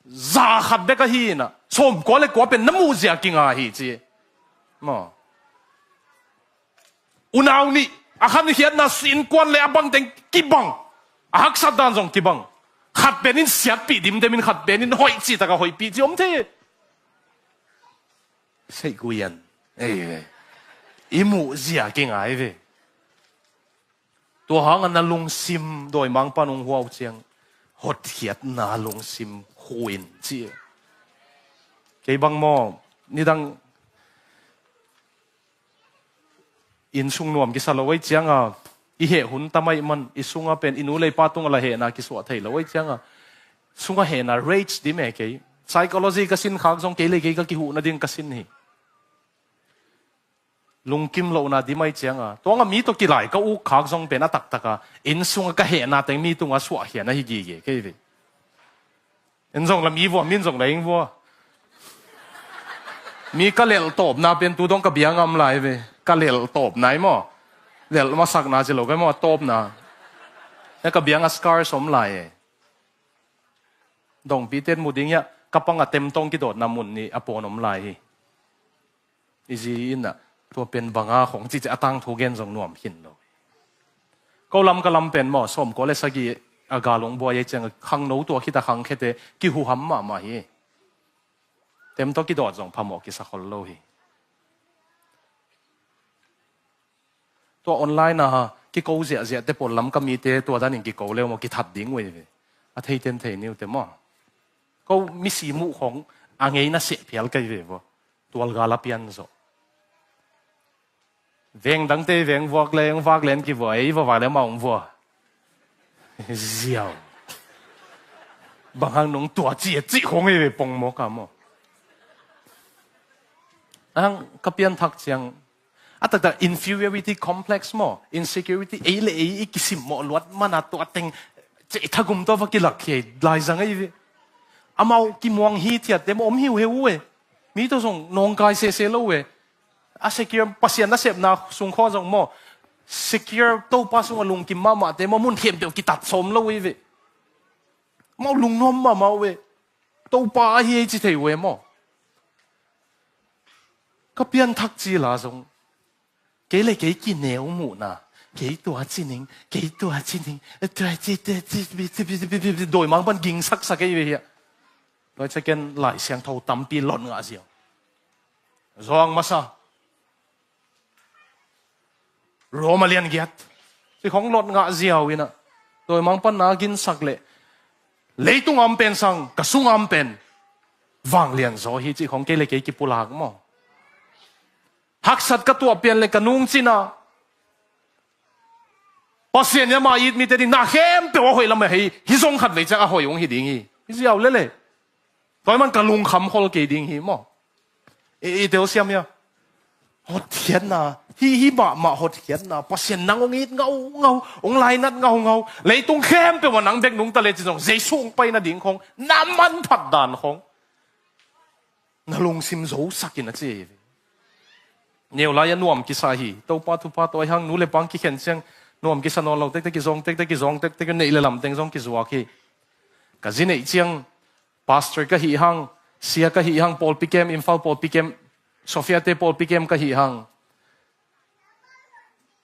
za khat bek ahi inah, sawmkua le kua pen na muhzia kinga hi ci. Maw. Unau nih a khankhiatna innkuan le a bangteng kibang, a haksat dan zong kibang. Khat pen in siatpih dimdemin, khat pen in hoih citaka hoihpih ci om thei. Seihkuian. Ei ve. I muhzia kingai ve. Tua hangah na lungsim dawimangpa nung huau ciang, hotkhiatna lungsim huin ci. Kei bang maw, nidang inn sung nuam kisa lo ei cianga, i heh hun tamai man, i sunga pen i nu le i pa tunga la hehna kisuah thei lo ei cianga, sunga hehna rage dim e kei. Psychology ka sin khak zong kei le kei ka kihuhna ding ka sin hi. Lungkim lohna dim ai cianga, tuanga mi tawh kilai ka uk khak zong pen a taktaka, inn sunga ka hehna teng mi tunga suahkhia na hi gige kei ve. En zong la mi vua, min zong la ing vua. Mi ka lelh tawpna pen tu dong ka bianga om lai ve. Ka lelh tawpna i maw. Lelh masakna ci lo ka i maw, a tawpna. Na ka bianga scars om lai e. Dongpi ten mu ding hiah, ka panga temtong kidawtna mun nih a pawn om lai hi. I zi innah, tua pen banga khong cici a tangthu gen zong nuam khin lo. Ko lam ka lam pen maw, sawmkua le sagih a galung buai ei ciang khangno tua khita khangkhete kihuham mahmah hi. Temtawh kidawt zong phamawh kisa khol lo hi. Tua online a kiko ziahziahte pawl lam ka mite tua danin kiko leu maw, kithat ding uh ei ve. A theiten thei niute maw. Ko misi muh khong a ngeina seh phial kai ve vua. Tualgal a pian zawh. Veng dangte veng vuak le, ong vak len kivua, ei vua vak le ma ong vua. Ziau. Bang hang nong tua ci a cih khong ei ve pongmawk a maw. Ahang ka pianthak ciang a taktak inferiority complex maw, insecurity, ei le ei i kisimmawh luat mana tua teng ceh thagum tawh va kilak hi ei laizang ei ve. Amau kimuang hithiatte maw om hiuheu uh e. Mi tawh zong nawngkai sese lo uh e. A secure, Pasian nasepna sung khawng zong maw, secure Topa sungah lungkim mahmahte maw, mun khempeuh kitat sawm lo uh ei ve. Mau lungnuam mahmah uh e. Topa ahi ei ci thei uh e maw. Ka pianthak cila zong kei le kei kineu muhna. Kei tua ci ning, kei tua ci ning, tua ci, tua ci, dawimang pan gingsaksak ei ve hiah. Tua ciah ken Lai Siangtho tampi lot ngah ziau. Zawng masa. Roma lian giat. Ci khong lot ngah ziau inah. Dawimang pan na ginsak leh. Leitung am pen sang, ka sung am pen vanglian zaw hi ci khong kei le kei kipulak maw. Haksat ka tuah pian le ka nungcina Pasian i ama it mite ding na khempeuh a hoih lam a hei hi zong khat vei ciang a hoih ung hi ding hi. Hi ziau lele. Tua hi man ka lungkham khol kei ding hi maw. I, i teu siam ia. Hotkhiatna. Hi, hi mahmah hotkhiatna. Pasian nang ong it ngaungau. Ong lainat ngaungau. Leitung khempeuh a nang bek nungta le ci zong Jesu ong paina ding khong. Na manphat dan khong. Na lungsim zosakin a ci ei ve. Neu lai a nuam kisa hi. Topa thupha tawi hang nu le pang kikhen ciang nuam kisa nawn lo tektek kizawng tektek kizawng tektek neih le lamteng zong kizuak hi. Ka zi neih ciang pastor ka hih hang, sia ka hih hang, pawlpi kem, Imphal pawlpi kem, Sophia te pawlpi kem ka hih hang.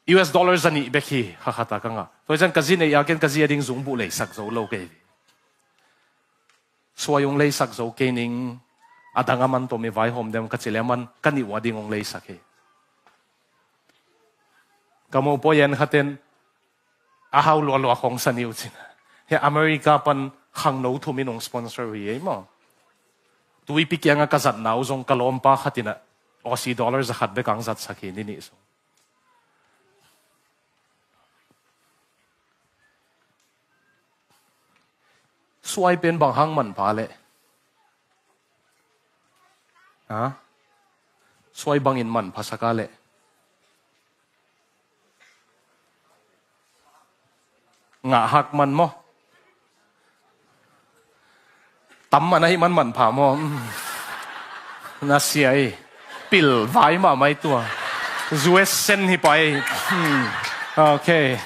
U S dollar za nih bek hi, kha khata ka ngah. Tua cian ka zi neih a ken ka zi a ding zungbuh leisak zo lo kei. Suai ung leisak zo kei ning, a dang a man tawm i vaihawm dem ka ci le a man ka nih uh a ding ung leisak hi. Ka mopawi en khaten a hau lualua khong sa ni uh cin. He America pan khangno thum in ung sponsor uh hi ei maw. Tuipi kianga ka zatna uh zong ka lawmpa khatinah Aussie dollar za khat bek ang zatsak hi ni nih sung. Suai pen bang hang manpha leh? Ha? Suai bangin manpha saka leh? Ngah hak man maw? Tam man ahi man manpha maw? Na sia ei. Pil vai mahmah ei tua. U S sen hi pai. Okay.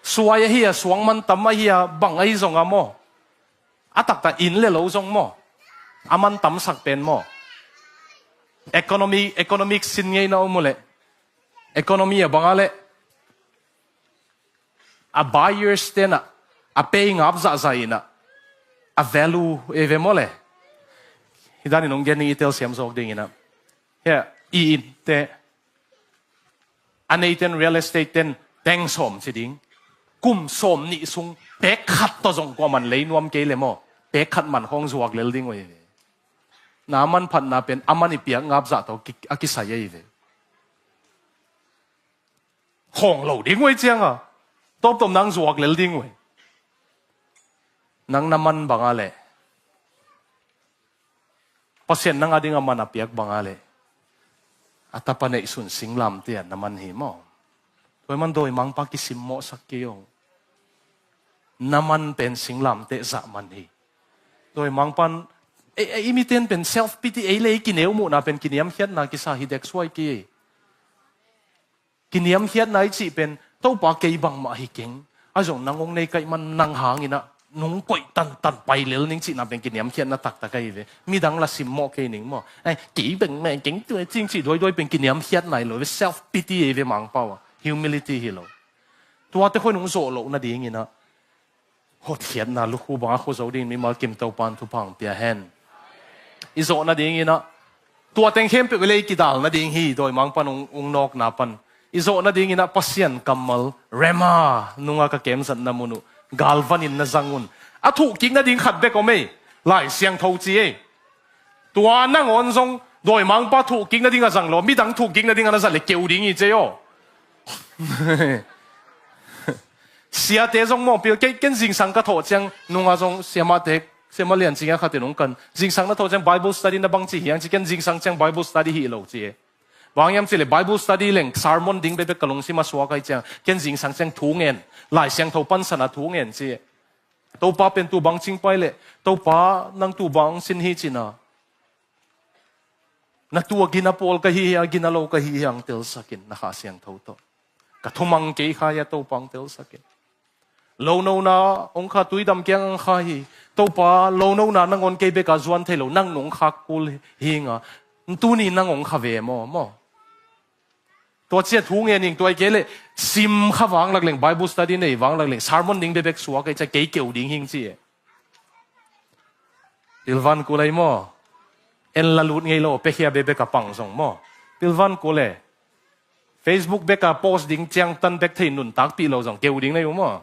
Suai ahi a, suang man tam ahi a, bang ahi zong a maw? A taktak in le lo zong maw? A man tamsak pen maw? Economy, economic sin ngei na om uh leh, economy a bang a leh, a buyers ten a, a pei ngap zahzah in a, a value ei ve maw le? Hi danin hong gen ning, i telsiam zawk dingin a. Hia, i inn te, a neiten real estate ten teng sawm ci ding. Kum sawm nih sung pek khat tawh zong kuaman lei nuam kei le maw? Pek khat man khawng zuak lel ding uh ei ve. Na manphatna pen a man i piak ngap zah tawh ki-, a kisai ei ve. Khawng lo ding uh ei cianga, tawptawp nang zuak lel ding uh ei. Nang na man bang a leh, Pasian nang a ding a man a piak bang a leh, a tapa neihsun singlamteh a na man hi maw? Tua man dawimangpa kisimmawhsak kei aw. Na man pen singlamteh zah man hi. Dawimangpan, ei, ei, i miten pen self pity ei le ei kineu muhna pen kiniamkhiatna kisa hi dek suai kei ei. Kiniamkhiatna i cih pen, Topa kei bangmah hi keng. A zong nang hong nei kaih man nang hangin a, nung koih tantan pai lel ning cihna pen kiniamkhiatna taktak ahi ve. Midang la simmawh kei ning maw? Ai, kei bangmah keng tua cing cih duaiduai pen kiniamkhiatna hi lo ve. Self pity ahi ve Mangpau a. Humility hi lo. Tuate khoi nung zawh loh nadingin a, hotkhiatna lukhu banga khuzo dingin mimal kim Topan thupha hong pia hen. I zawh nadingin a, tua teng khempeuh i lei kidal nading hi, dawimangpan ung, ung nawkna pan. I zawh nadingin a Pasian kammal, Rema, nunga ka kemzatna mun uh, galvanin na zang un. A thuhkik nading khat bek om ei, Lai Siangtho ci ei. Tua nangawn zong dawimangpa thuhkik nading a zang lo, midang thuhkik nading a na zat le keu ding hi ci ei aw. Siate zong mawhpil kei, ken zingsang ka thawh ciang, nunga zong siamahte, siamah lian ciang a khatin hong kan. Zingsang na thawh ciang Bible study na bang ci hiang ci, ken zingsang ciang Bible study hi lo ci e. Bang hiam ci le Bible study leng sermon ding bekbek ka lungsim a suak ahi ciang, ken zingsang ciang thu ngen, Lai Siangtho pansan a thu ngen ci e. Topa pen tu bang cing pai le, Topa nang tu bang sin hi cina. Na tu a gina pawl ka hi hia, gina lo ka hi hia, ang telsakin na Kha Siangtho tawh. Ka thumang kei kha hia, Topa ang telsakin. Lo nona ong kha, tuidam kiang ang kha hi. Topa, lo nona nangawn kei beka zuan thei lo, nang nong khak kul hi nga. Tuni nang ong kha ve maw, maw? Tua cia thu ngen ing, tua i kei le sim kha vanglak leng, Bible study nei vanglak leng, sermon ding bebek suak ei cia kei keu ding hing ci e. Pilvan kul ei maw? En la lut ngei lo, pekhia bebek a pang zong maw? Pilvan kul e. Facebook beka post ding ciangtan bek thei nuntakpih lo zong keu ding nei uh maw?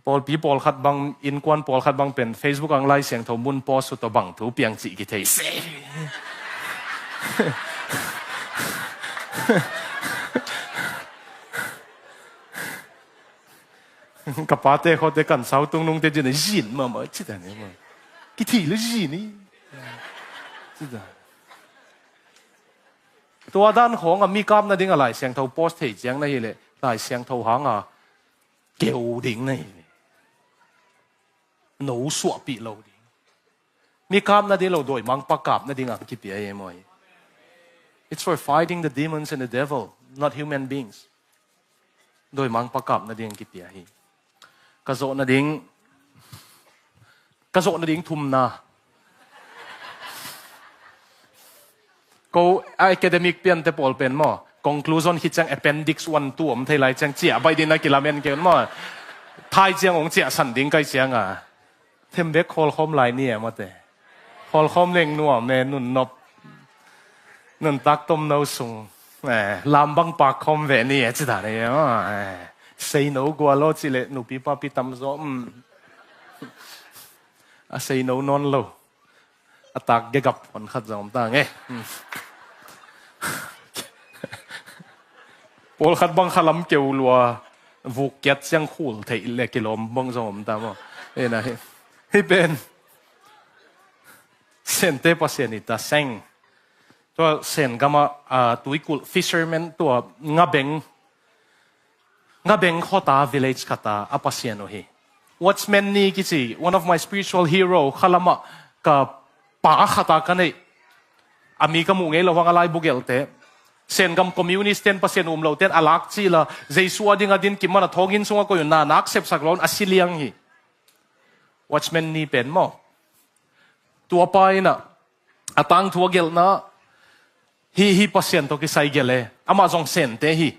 Pawlpi pawlkhat bang, innkuan pawlkhat bang pen Facebook ang Lai Siangtho mun post uh tawh bang thu piang cih kithei se. Ka pate khawte kan sau tung nungte cin a zin mahmah cita ne maw? Kithi le zin hi. Cita. Tua dan khawng a mi kap nading a Lai Siangtho post thei ciang na hi leh Lai Siangtho hang a keu ding na hi. No suahpih lo ding. Mi kap nading lo, dawimangpa kap nading ang kipia hi maw hi. It's for fighting the demons and the devil, not human beings. Dawimangpa kap nading ang kipia hi. Ka zawh nading, ka zawh nading thumna. Ko a academic piante pawl pen maw, conclusion khit ciang appendix one two om thei lai ciang ciah baih ding na kilamen kei un maw. Thai ciang ong ciahsan ding kai ciang a. Thembek khawlkhawm lai ni e mawte. Khawlkhawm leng nuam e, nun nop. Nuntak tomno sung. Eh, lam bang pak khawm ve ni e, ci dan e maw. Eh, sei no gual aw ci le nupi papi tam zaw. Mm. A sei no nawn lo. A tak gegap hon khat zong om ta nge. Hmm. Pawlkhat bang khalam keu lua, vuk kiat ciang khul theih le kilawm bang zong om ta maw. Ena hi. Hi pen. Sente Pasian hi ta seng. Tua Sen gamah, ah, tuikulh fisherman, tua ngabeng, ngabeng khuata village khata a pasian uh hi. Watchman Nee kici, one of my spiritual hero, khalamah ka pa khata ka neih. A mi ka muh ngei lo hang a laibu gelhte. Sen gam communist ten, pasian um lo ten a lak cila, Jesu a ding a din kim man a thawngin sungah koih un na nak sepsak lo un a si liang hi. Watchman Nee pen maw. Tua pa in ah, a tangthu a gelhna, hi, hi pasian tawh kisai gelh e. Amah zong Sente hi.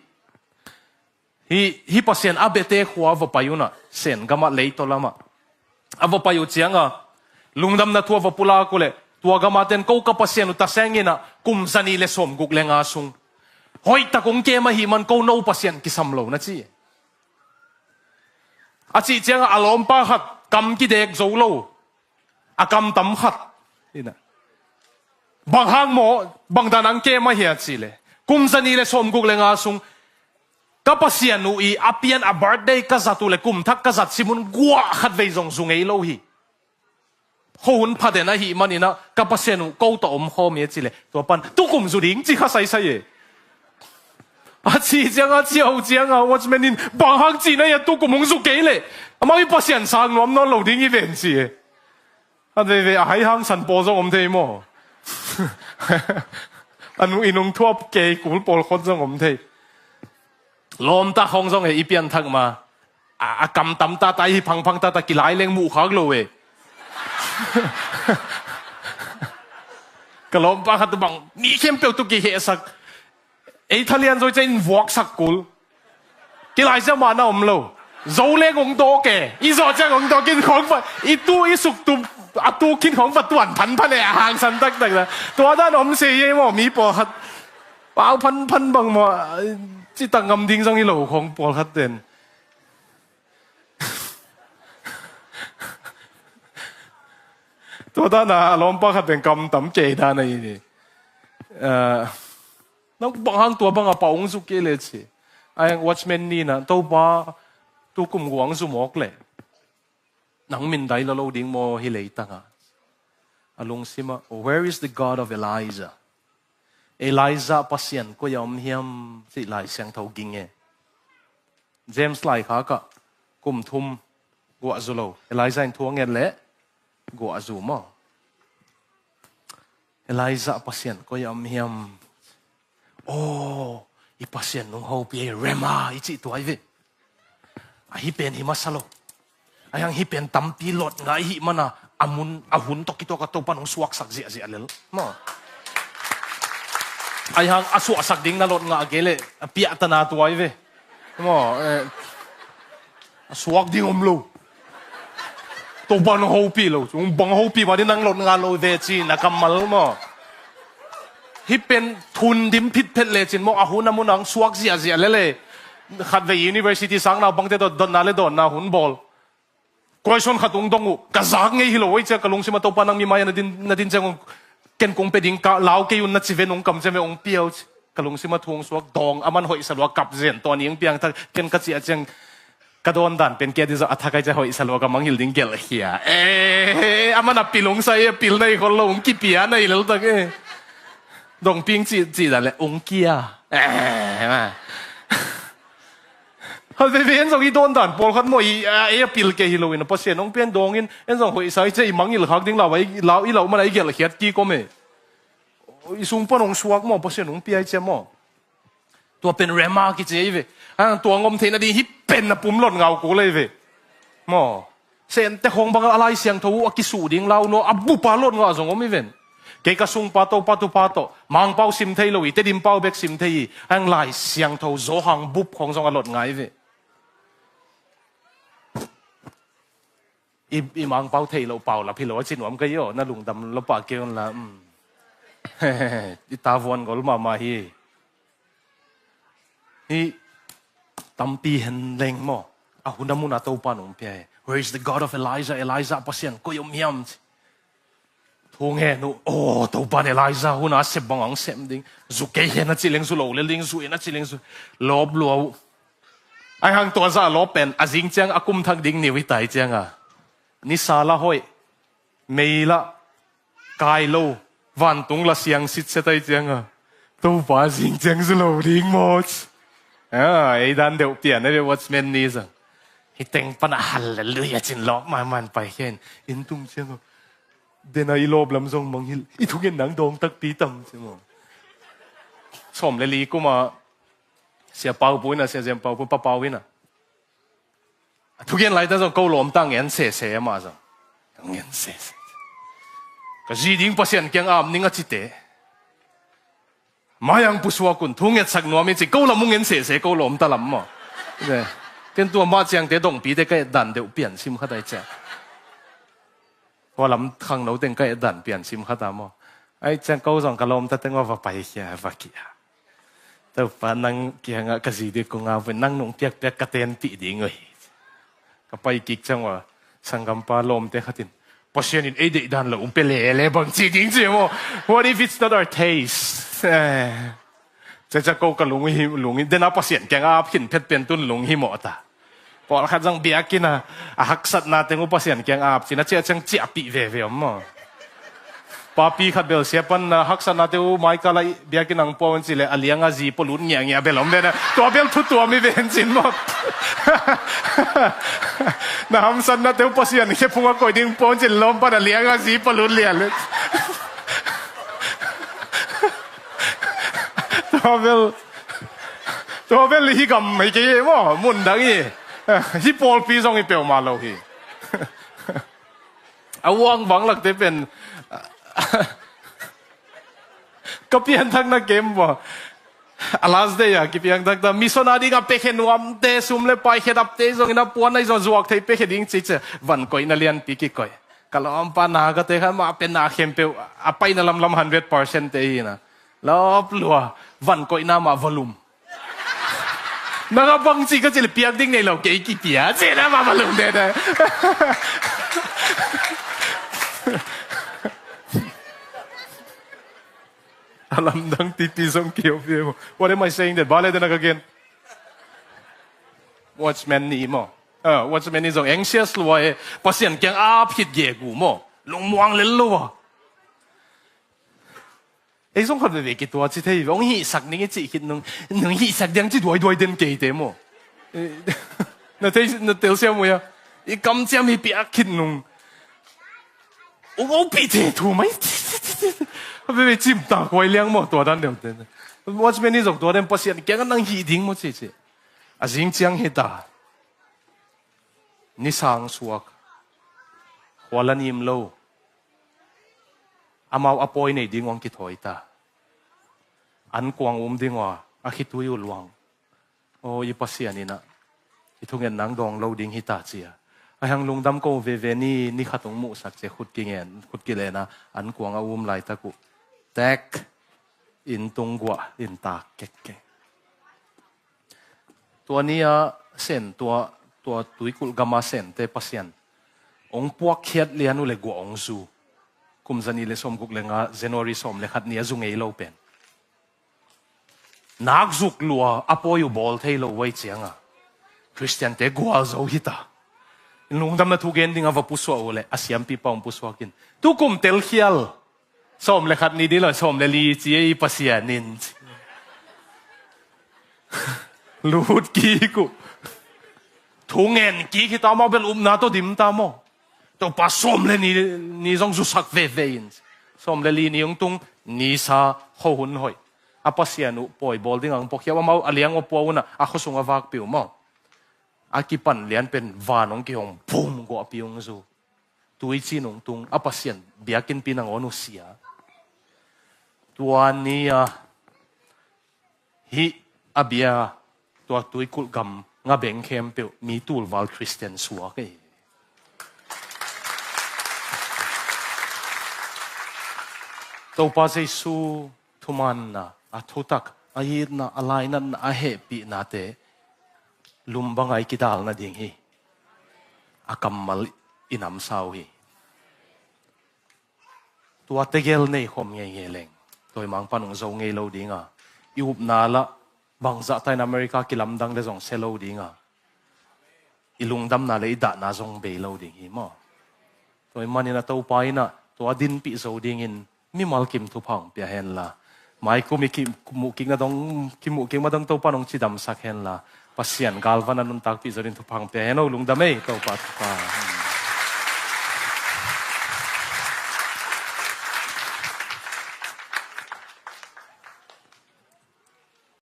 Hi, hi pasian a biate khua va pai un ah, Sen gamah leitaw lamah. A va pai uh ciangah, lungdamna thu a va pulak uh leh, tua gama ten ko ka pasian uh ta seng in ah, kum zanih le sawmguk le nga sung. Hoihtak hong kem ahih man ko no pasian kisam lo na ci. A cih ciangah a lawmpa khat kam kidek zo lo. A kam tam khat. Ina. Bang hang maw, bang dan ang kem ahia cih leh. Kum zanih le sawmguk le nga sung. Ka pasian uh i a pian a birthday ka zat uh leh kum thak ka zat sim un guah khat vei zong zu ngei lo hi. Khuahun pha den ahih manin ah ka pasian uh ko tawh om khawm hi a cih leh. Tua pan, tukum zu ding ci kha saisai e. A ci ciangah, a ciau ciangah, watchman in, bang hang cihna hi a tukum hong zu kei leh. Amau i pasian sang nuam nawn lo ding hi ven ci e. A veivei a hai hangsan pawl zong om thei maw. A nu i nung thuap kei kul pawl khot zong om thei. Lawmta khong zong e i pianthak ma. A, a kam tam tata i hi phangphang tata kilai leng muh khak lo e. Ka lawmpa khat tu bang mi khempeuh tu kihehsak. Ei thalian zoi ciang in vuaksak kul. Kilai ciang mah na om lo. Zo leng hong dawk e. I zawh ciang hong dawk in khong va. I tu i suk tu. A tu khin khong va tuan phanphan e a hangsan taktak na. Tua dan om se hi ei maw mi pawlkhat. Pau phanphan bang maw. Citak ngam ding zong i lo khong pawlkhat ten. Tua dan a lawmpa khat pen kam tam kei dan a i ni. Nang bang hang tua bang a pau hong zu kei le ci. A hang watchman ni na, Topa, tukum guang zu mawk le. Nang min dai lo lo ding maw hi leitang a. A lungsim ah, where is the God of Elijah? Elijah pasian koi a om hiam cih Lai Siangtho ging e. James laikhak ah kum thum guah zu lo. Elijah in thu a nget leh guah zu maw. Elijah pasian koi a om hiam. Aw, i pasian nung hopih ei, Rema i cih tua i ve. Ahi pen hi masa lo. Ahi hang hi pen tampi lot nga i hih mana a mun a hun tawh kituak a Topa nung suaksak ziahziah lel. Maw. Ahi hang a suahsak ding na lot nga a kei leh a piahtana tua i ve. Maw, eh, a suak ding om lo. Topa nung hopih lo. Bang hopih mah ding nang lot nga lo ve ci na kammal maw. Hi pen thun dim phitphet lecin maw a hun a mun ang suak ziahziah lele. Khatvei university sang naupangte dot, dotna le dawnna hun bawl. Question khat ung dong uh, ka zak ngei hi lo oi cia ka lungsim a Topa nang mi mai-ah na din, na din ciang ung ken kung pe ding ka lau kei un na ci ven ung kam ciang ve ung piau ci. Ka lungsim a thu ung suak dawng a man hoihsa lua kap zen tawh a ning piang thak ken ka ciah ciang ka dawn dan pen kia dizah a thakai cia hoihsa lua ka mangngilh ding gelh khia. Eh, a man a pil ung sa e a pil na i khol lo ung kipia na i lel tak e. Dong ping ci, ci dan le ung kia. Eh, ma. Hal veve en zong i dawn dan pawlkhat maw i, a, ei a pil kei hi loin a Pasian hong pian dawngin en zong hoih sa i cia i mangngilh khak ding lau, i lau, i lau man a i gelh khiat kik om e. I sung pan hong suak maw, Pasian hong pia i cia maw. Tua pen Rema kici ei ve. A, tua ngom theihna ding hi pen na pum lot ngau kul ei ve. Maw. Sente khong bang a Lai Siangtho uh a kisuh ding lau lua a bupa lot ngah zong om i ven. Kei ka sungpa Topa tupa tawh Mangpau sim thei lo i Tedim pau bek sim thei i hang Lai Siangtho Zawhang bup khong zong a lot ngah i ve. I, i Mangpau thei lo pau lap hi lo a ci nuam ka hi aw na lungdam lo pah kei un la. I tavuan gol mahmah hi. Hi tampi hen leng maw. A hun a mun a Topa nong pia hi. Where is the God of Elijah? Elijah Pasian koi om hiam ci. Thu ngen uh, aw, Topa in Elijah hun a sep bang ang sem ding. Zu kei hen a ci leng zu lo lel ding, zu hen a ci leng zu. Lawp lua uh. Ai hang tua zah lawp pen a zing ciang a kum thak ding niu i tai ciang a. Nisa la hoih. Mei la kai lo, Vantung la siang sitset ahi cianga, Topa zing ciang zu lo ding maw. Ah, ei dan deuh pian a, watchman ni zong. Hih teng pana hallelujah cin lawp mahmah in paikhia in, inn tung cianga, dena i lawp lam zong mangngilh, i thungen nang dawng takpi tam ci maw. Sawm le li kuma Sia Pau Pu ina, Sia Ziam Pau Pu, Pa Pau ina, a thugen laita zong ko lawmta ngen sese, amah zong ngen sese. Ka zi ding Pasian kiang ap ning a cite, maiang pusuak un, thu ngetsak nuam i ci, ko lam uh ngen sese, ko lawmta lam maw. Ken tua mah ciangte dongpite ka et dan deuh pian sim khat ai ciang. Tua lam khangno teng ka et dan pian sim khat a maw. Ai ciang ko zong ka lawmta teng uh va paikhia, va kia. Topa nang kiangah ka zi ding kong ap uh, nang nung piakpiak ka tenpih ding uh hi. Ka pai kik ciang uh a, sanggampa lawmte khatin, Pasian in ei deih dan lo um pe lele bang ci ding ci maw. What if it's not our taste? Eh. Ciacia ko ka lung hi, lung hi, dena Pasian kiang ap khin phet pen tun lung hi mawh ta. Pawlkhat zong biakinn a, a haksatna teng uh Pasian kiang ap cin a ciah ciang ciahpih veve om maw. Papi khat bel sia pan, a haksatna teng uh maikal a biakinn ang pua un ci le a lianga zi pua lut ngiangia bel om ve na. Tua bel thu tuam hi ven cin maw. Na hamsatna teng uh Pasian khephung a koih ding pua un ci le lawm pan a lianga zi pua lut lian le. Tua bel, tua bel hi gam hi kei hi maw, mun dang hi. Hi pawlpi zong hi peuhmah lo hi. A uang vanglakte pen ka pianthakna kem maw. A last day a kipiangthakta mission a ding a pekhe nuamte, sum le pai khedapte zong ina puan a i zong zuak thei pekhe ding cice. Van koihna lianpi kikoih. Ka lawmpa na ka te khan mah pen na khempeuh a paina lamlam hundred percent te hi na. Lawp lua, van koihna mah volume. Na ka bang ci ka ci le piak ding nei lo kei kipia ci na mah volume te te. A lamdang pipi zong kio pia. What am I saying that? Bale te na ka gen. Watchman ni maw. Ah, watchman ni zong anxious lua e, Pasian kiang ap khit gegu maw. Lungmuang lel lua. Ei zong khat veve kitua ci thei ve, hong hihsak ning i cih khit nung, nung hihsak diang ci duaiduai den keite maw. Eh, na thei, na telsiam uh ia. I kamciam hi piak khit nung. Ung opih thei thu mai. Veve cimtak huai liang maw tua dan deuh te. Watchman ni zong tua den Pasian kiang a nang hih ding maw ci ci. A zing ciang hi ta. Nisang suak. Khua la nim lo. Amau a pawi nei ding uang kithawi ta. An kuang um ding ua, a khitui uh luang. Aw, i Pasian inah i thungen nang dawng lo ding hi ta cia. A hang lungdam ko veve ni, ni khat ung muhsak cia khut kingen, khut kilena, an kuang a um laitak uh. Tek, in tung guah, in tak kekkek. Tua ni-a sen, tua, tua tuikulh gama sente Pasian hong puakkhiat lian uh le guah hong zu. Kum zani le sawmguk le nga, January sawm le khat ni a zu ngei lo pen. Nakzuk lua a pawi uh bawl thei lo uh ai cianga. Khristiante gualzo hita. Lungdamna thu gen dinga va pusuah uh le a siampipa hong pusuakin. Tukum telkhial. Sawm le khat ni dilo, sawm le li ci ei Pasian in. Lut kik uh. Thu ngen kik hita maw bel upna tawh dim ta maw. Topa sawm le ni, ni zong zusak veve in. Sawm le li ni hong tung, nisa kho hun hoih. A Pasian uh pawi bawl ding ang pawkhia amau a liang uh pua unah a khuasung a vakpi uh maw. A kipan lian pen van hong kihong phum guahpi hong zu. Tui ci nungtung a Pasian biakinnpi nangawn uh sia. Tua ni-a hih a bia tua tuikulh gam nga beng khempeuh mi tulval Khristian suak ei. Topa Jesu thumaanna, a thutak, a itna, a lainatna, a hehpihnate lum banga i kidal nading hi. A kammal i namsa uh hi. Tua tegel nei khawm ngeingei leng tua i mangpan hong zo ngei lo dinga, i upna lah bangzahta in America kilamdang le zong sia lo dinga, i lungdamna le i dahna zong bei lo ding hi maw. Tua i manin a Topa inah tua dinpih zo dingin mimal kim thupha hong pia henla, mai kum i kimuh kik nadong, kimuh kik madong Topa nong cidamsak henla, Pasian galvan a nuntakpih zawnin thupha hong pia hen o. Lungdam ei, Topa thupha.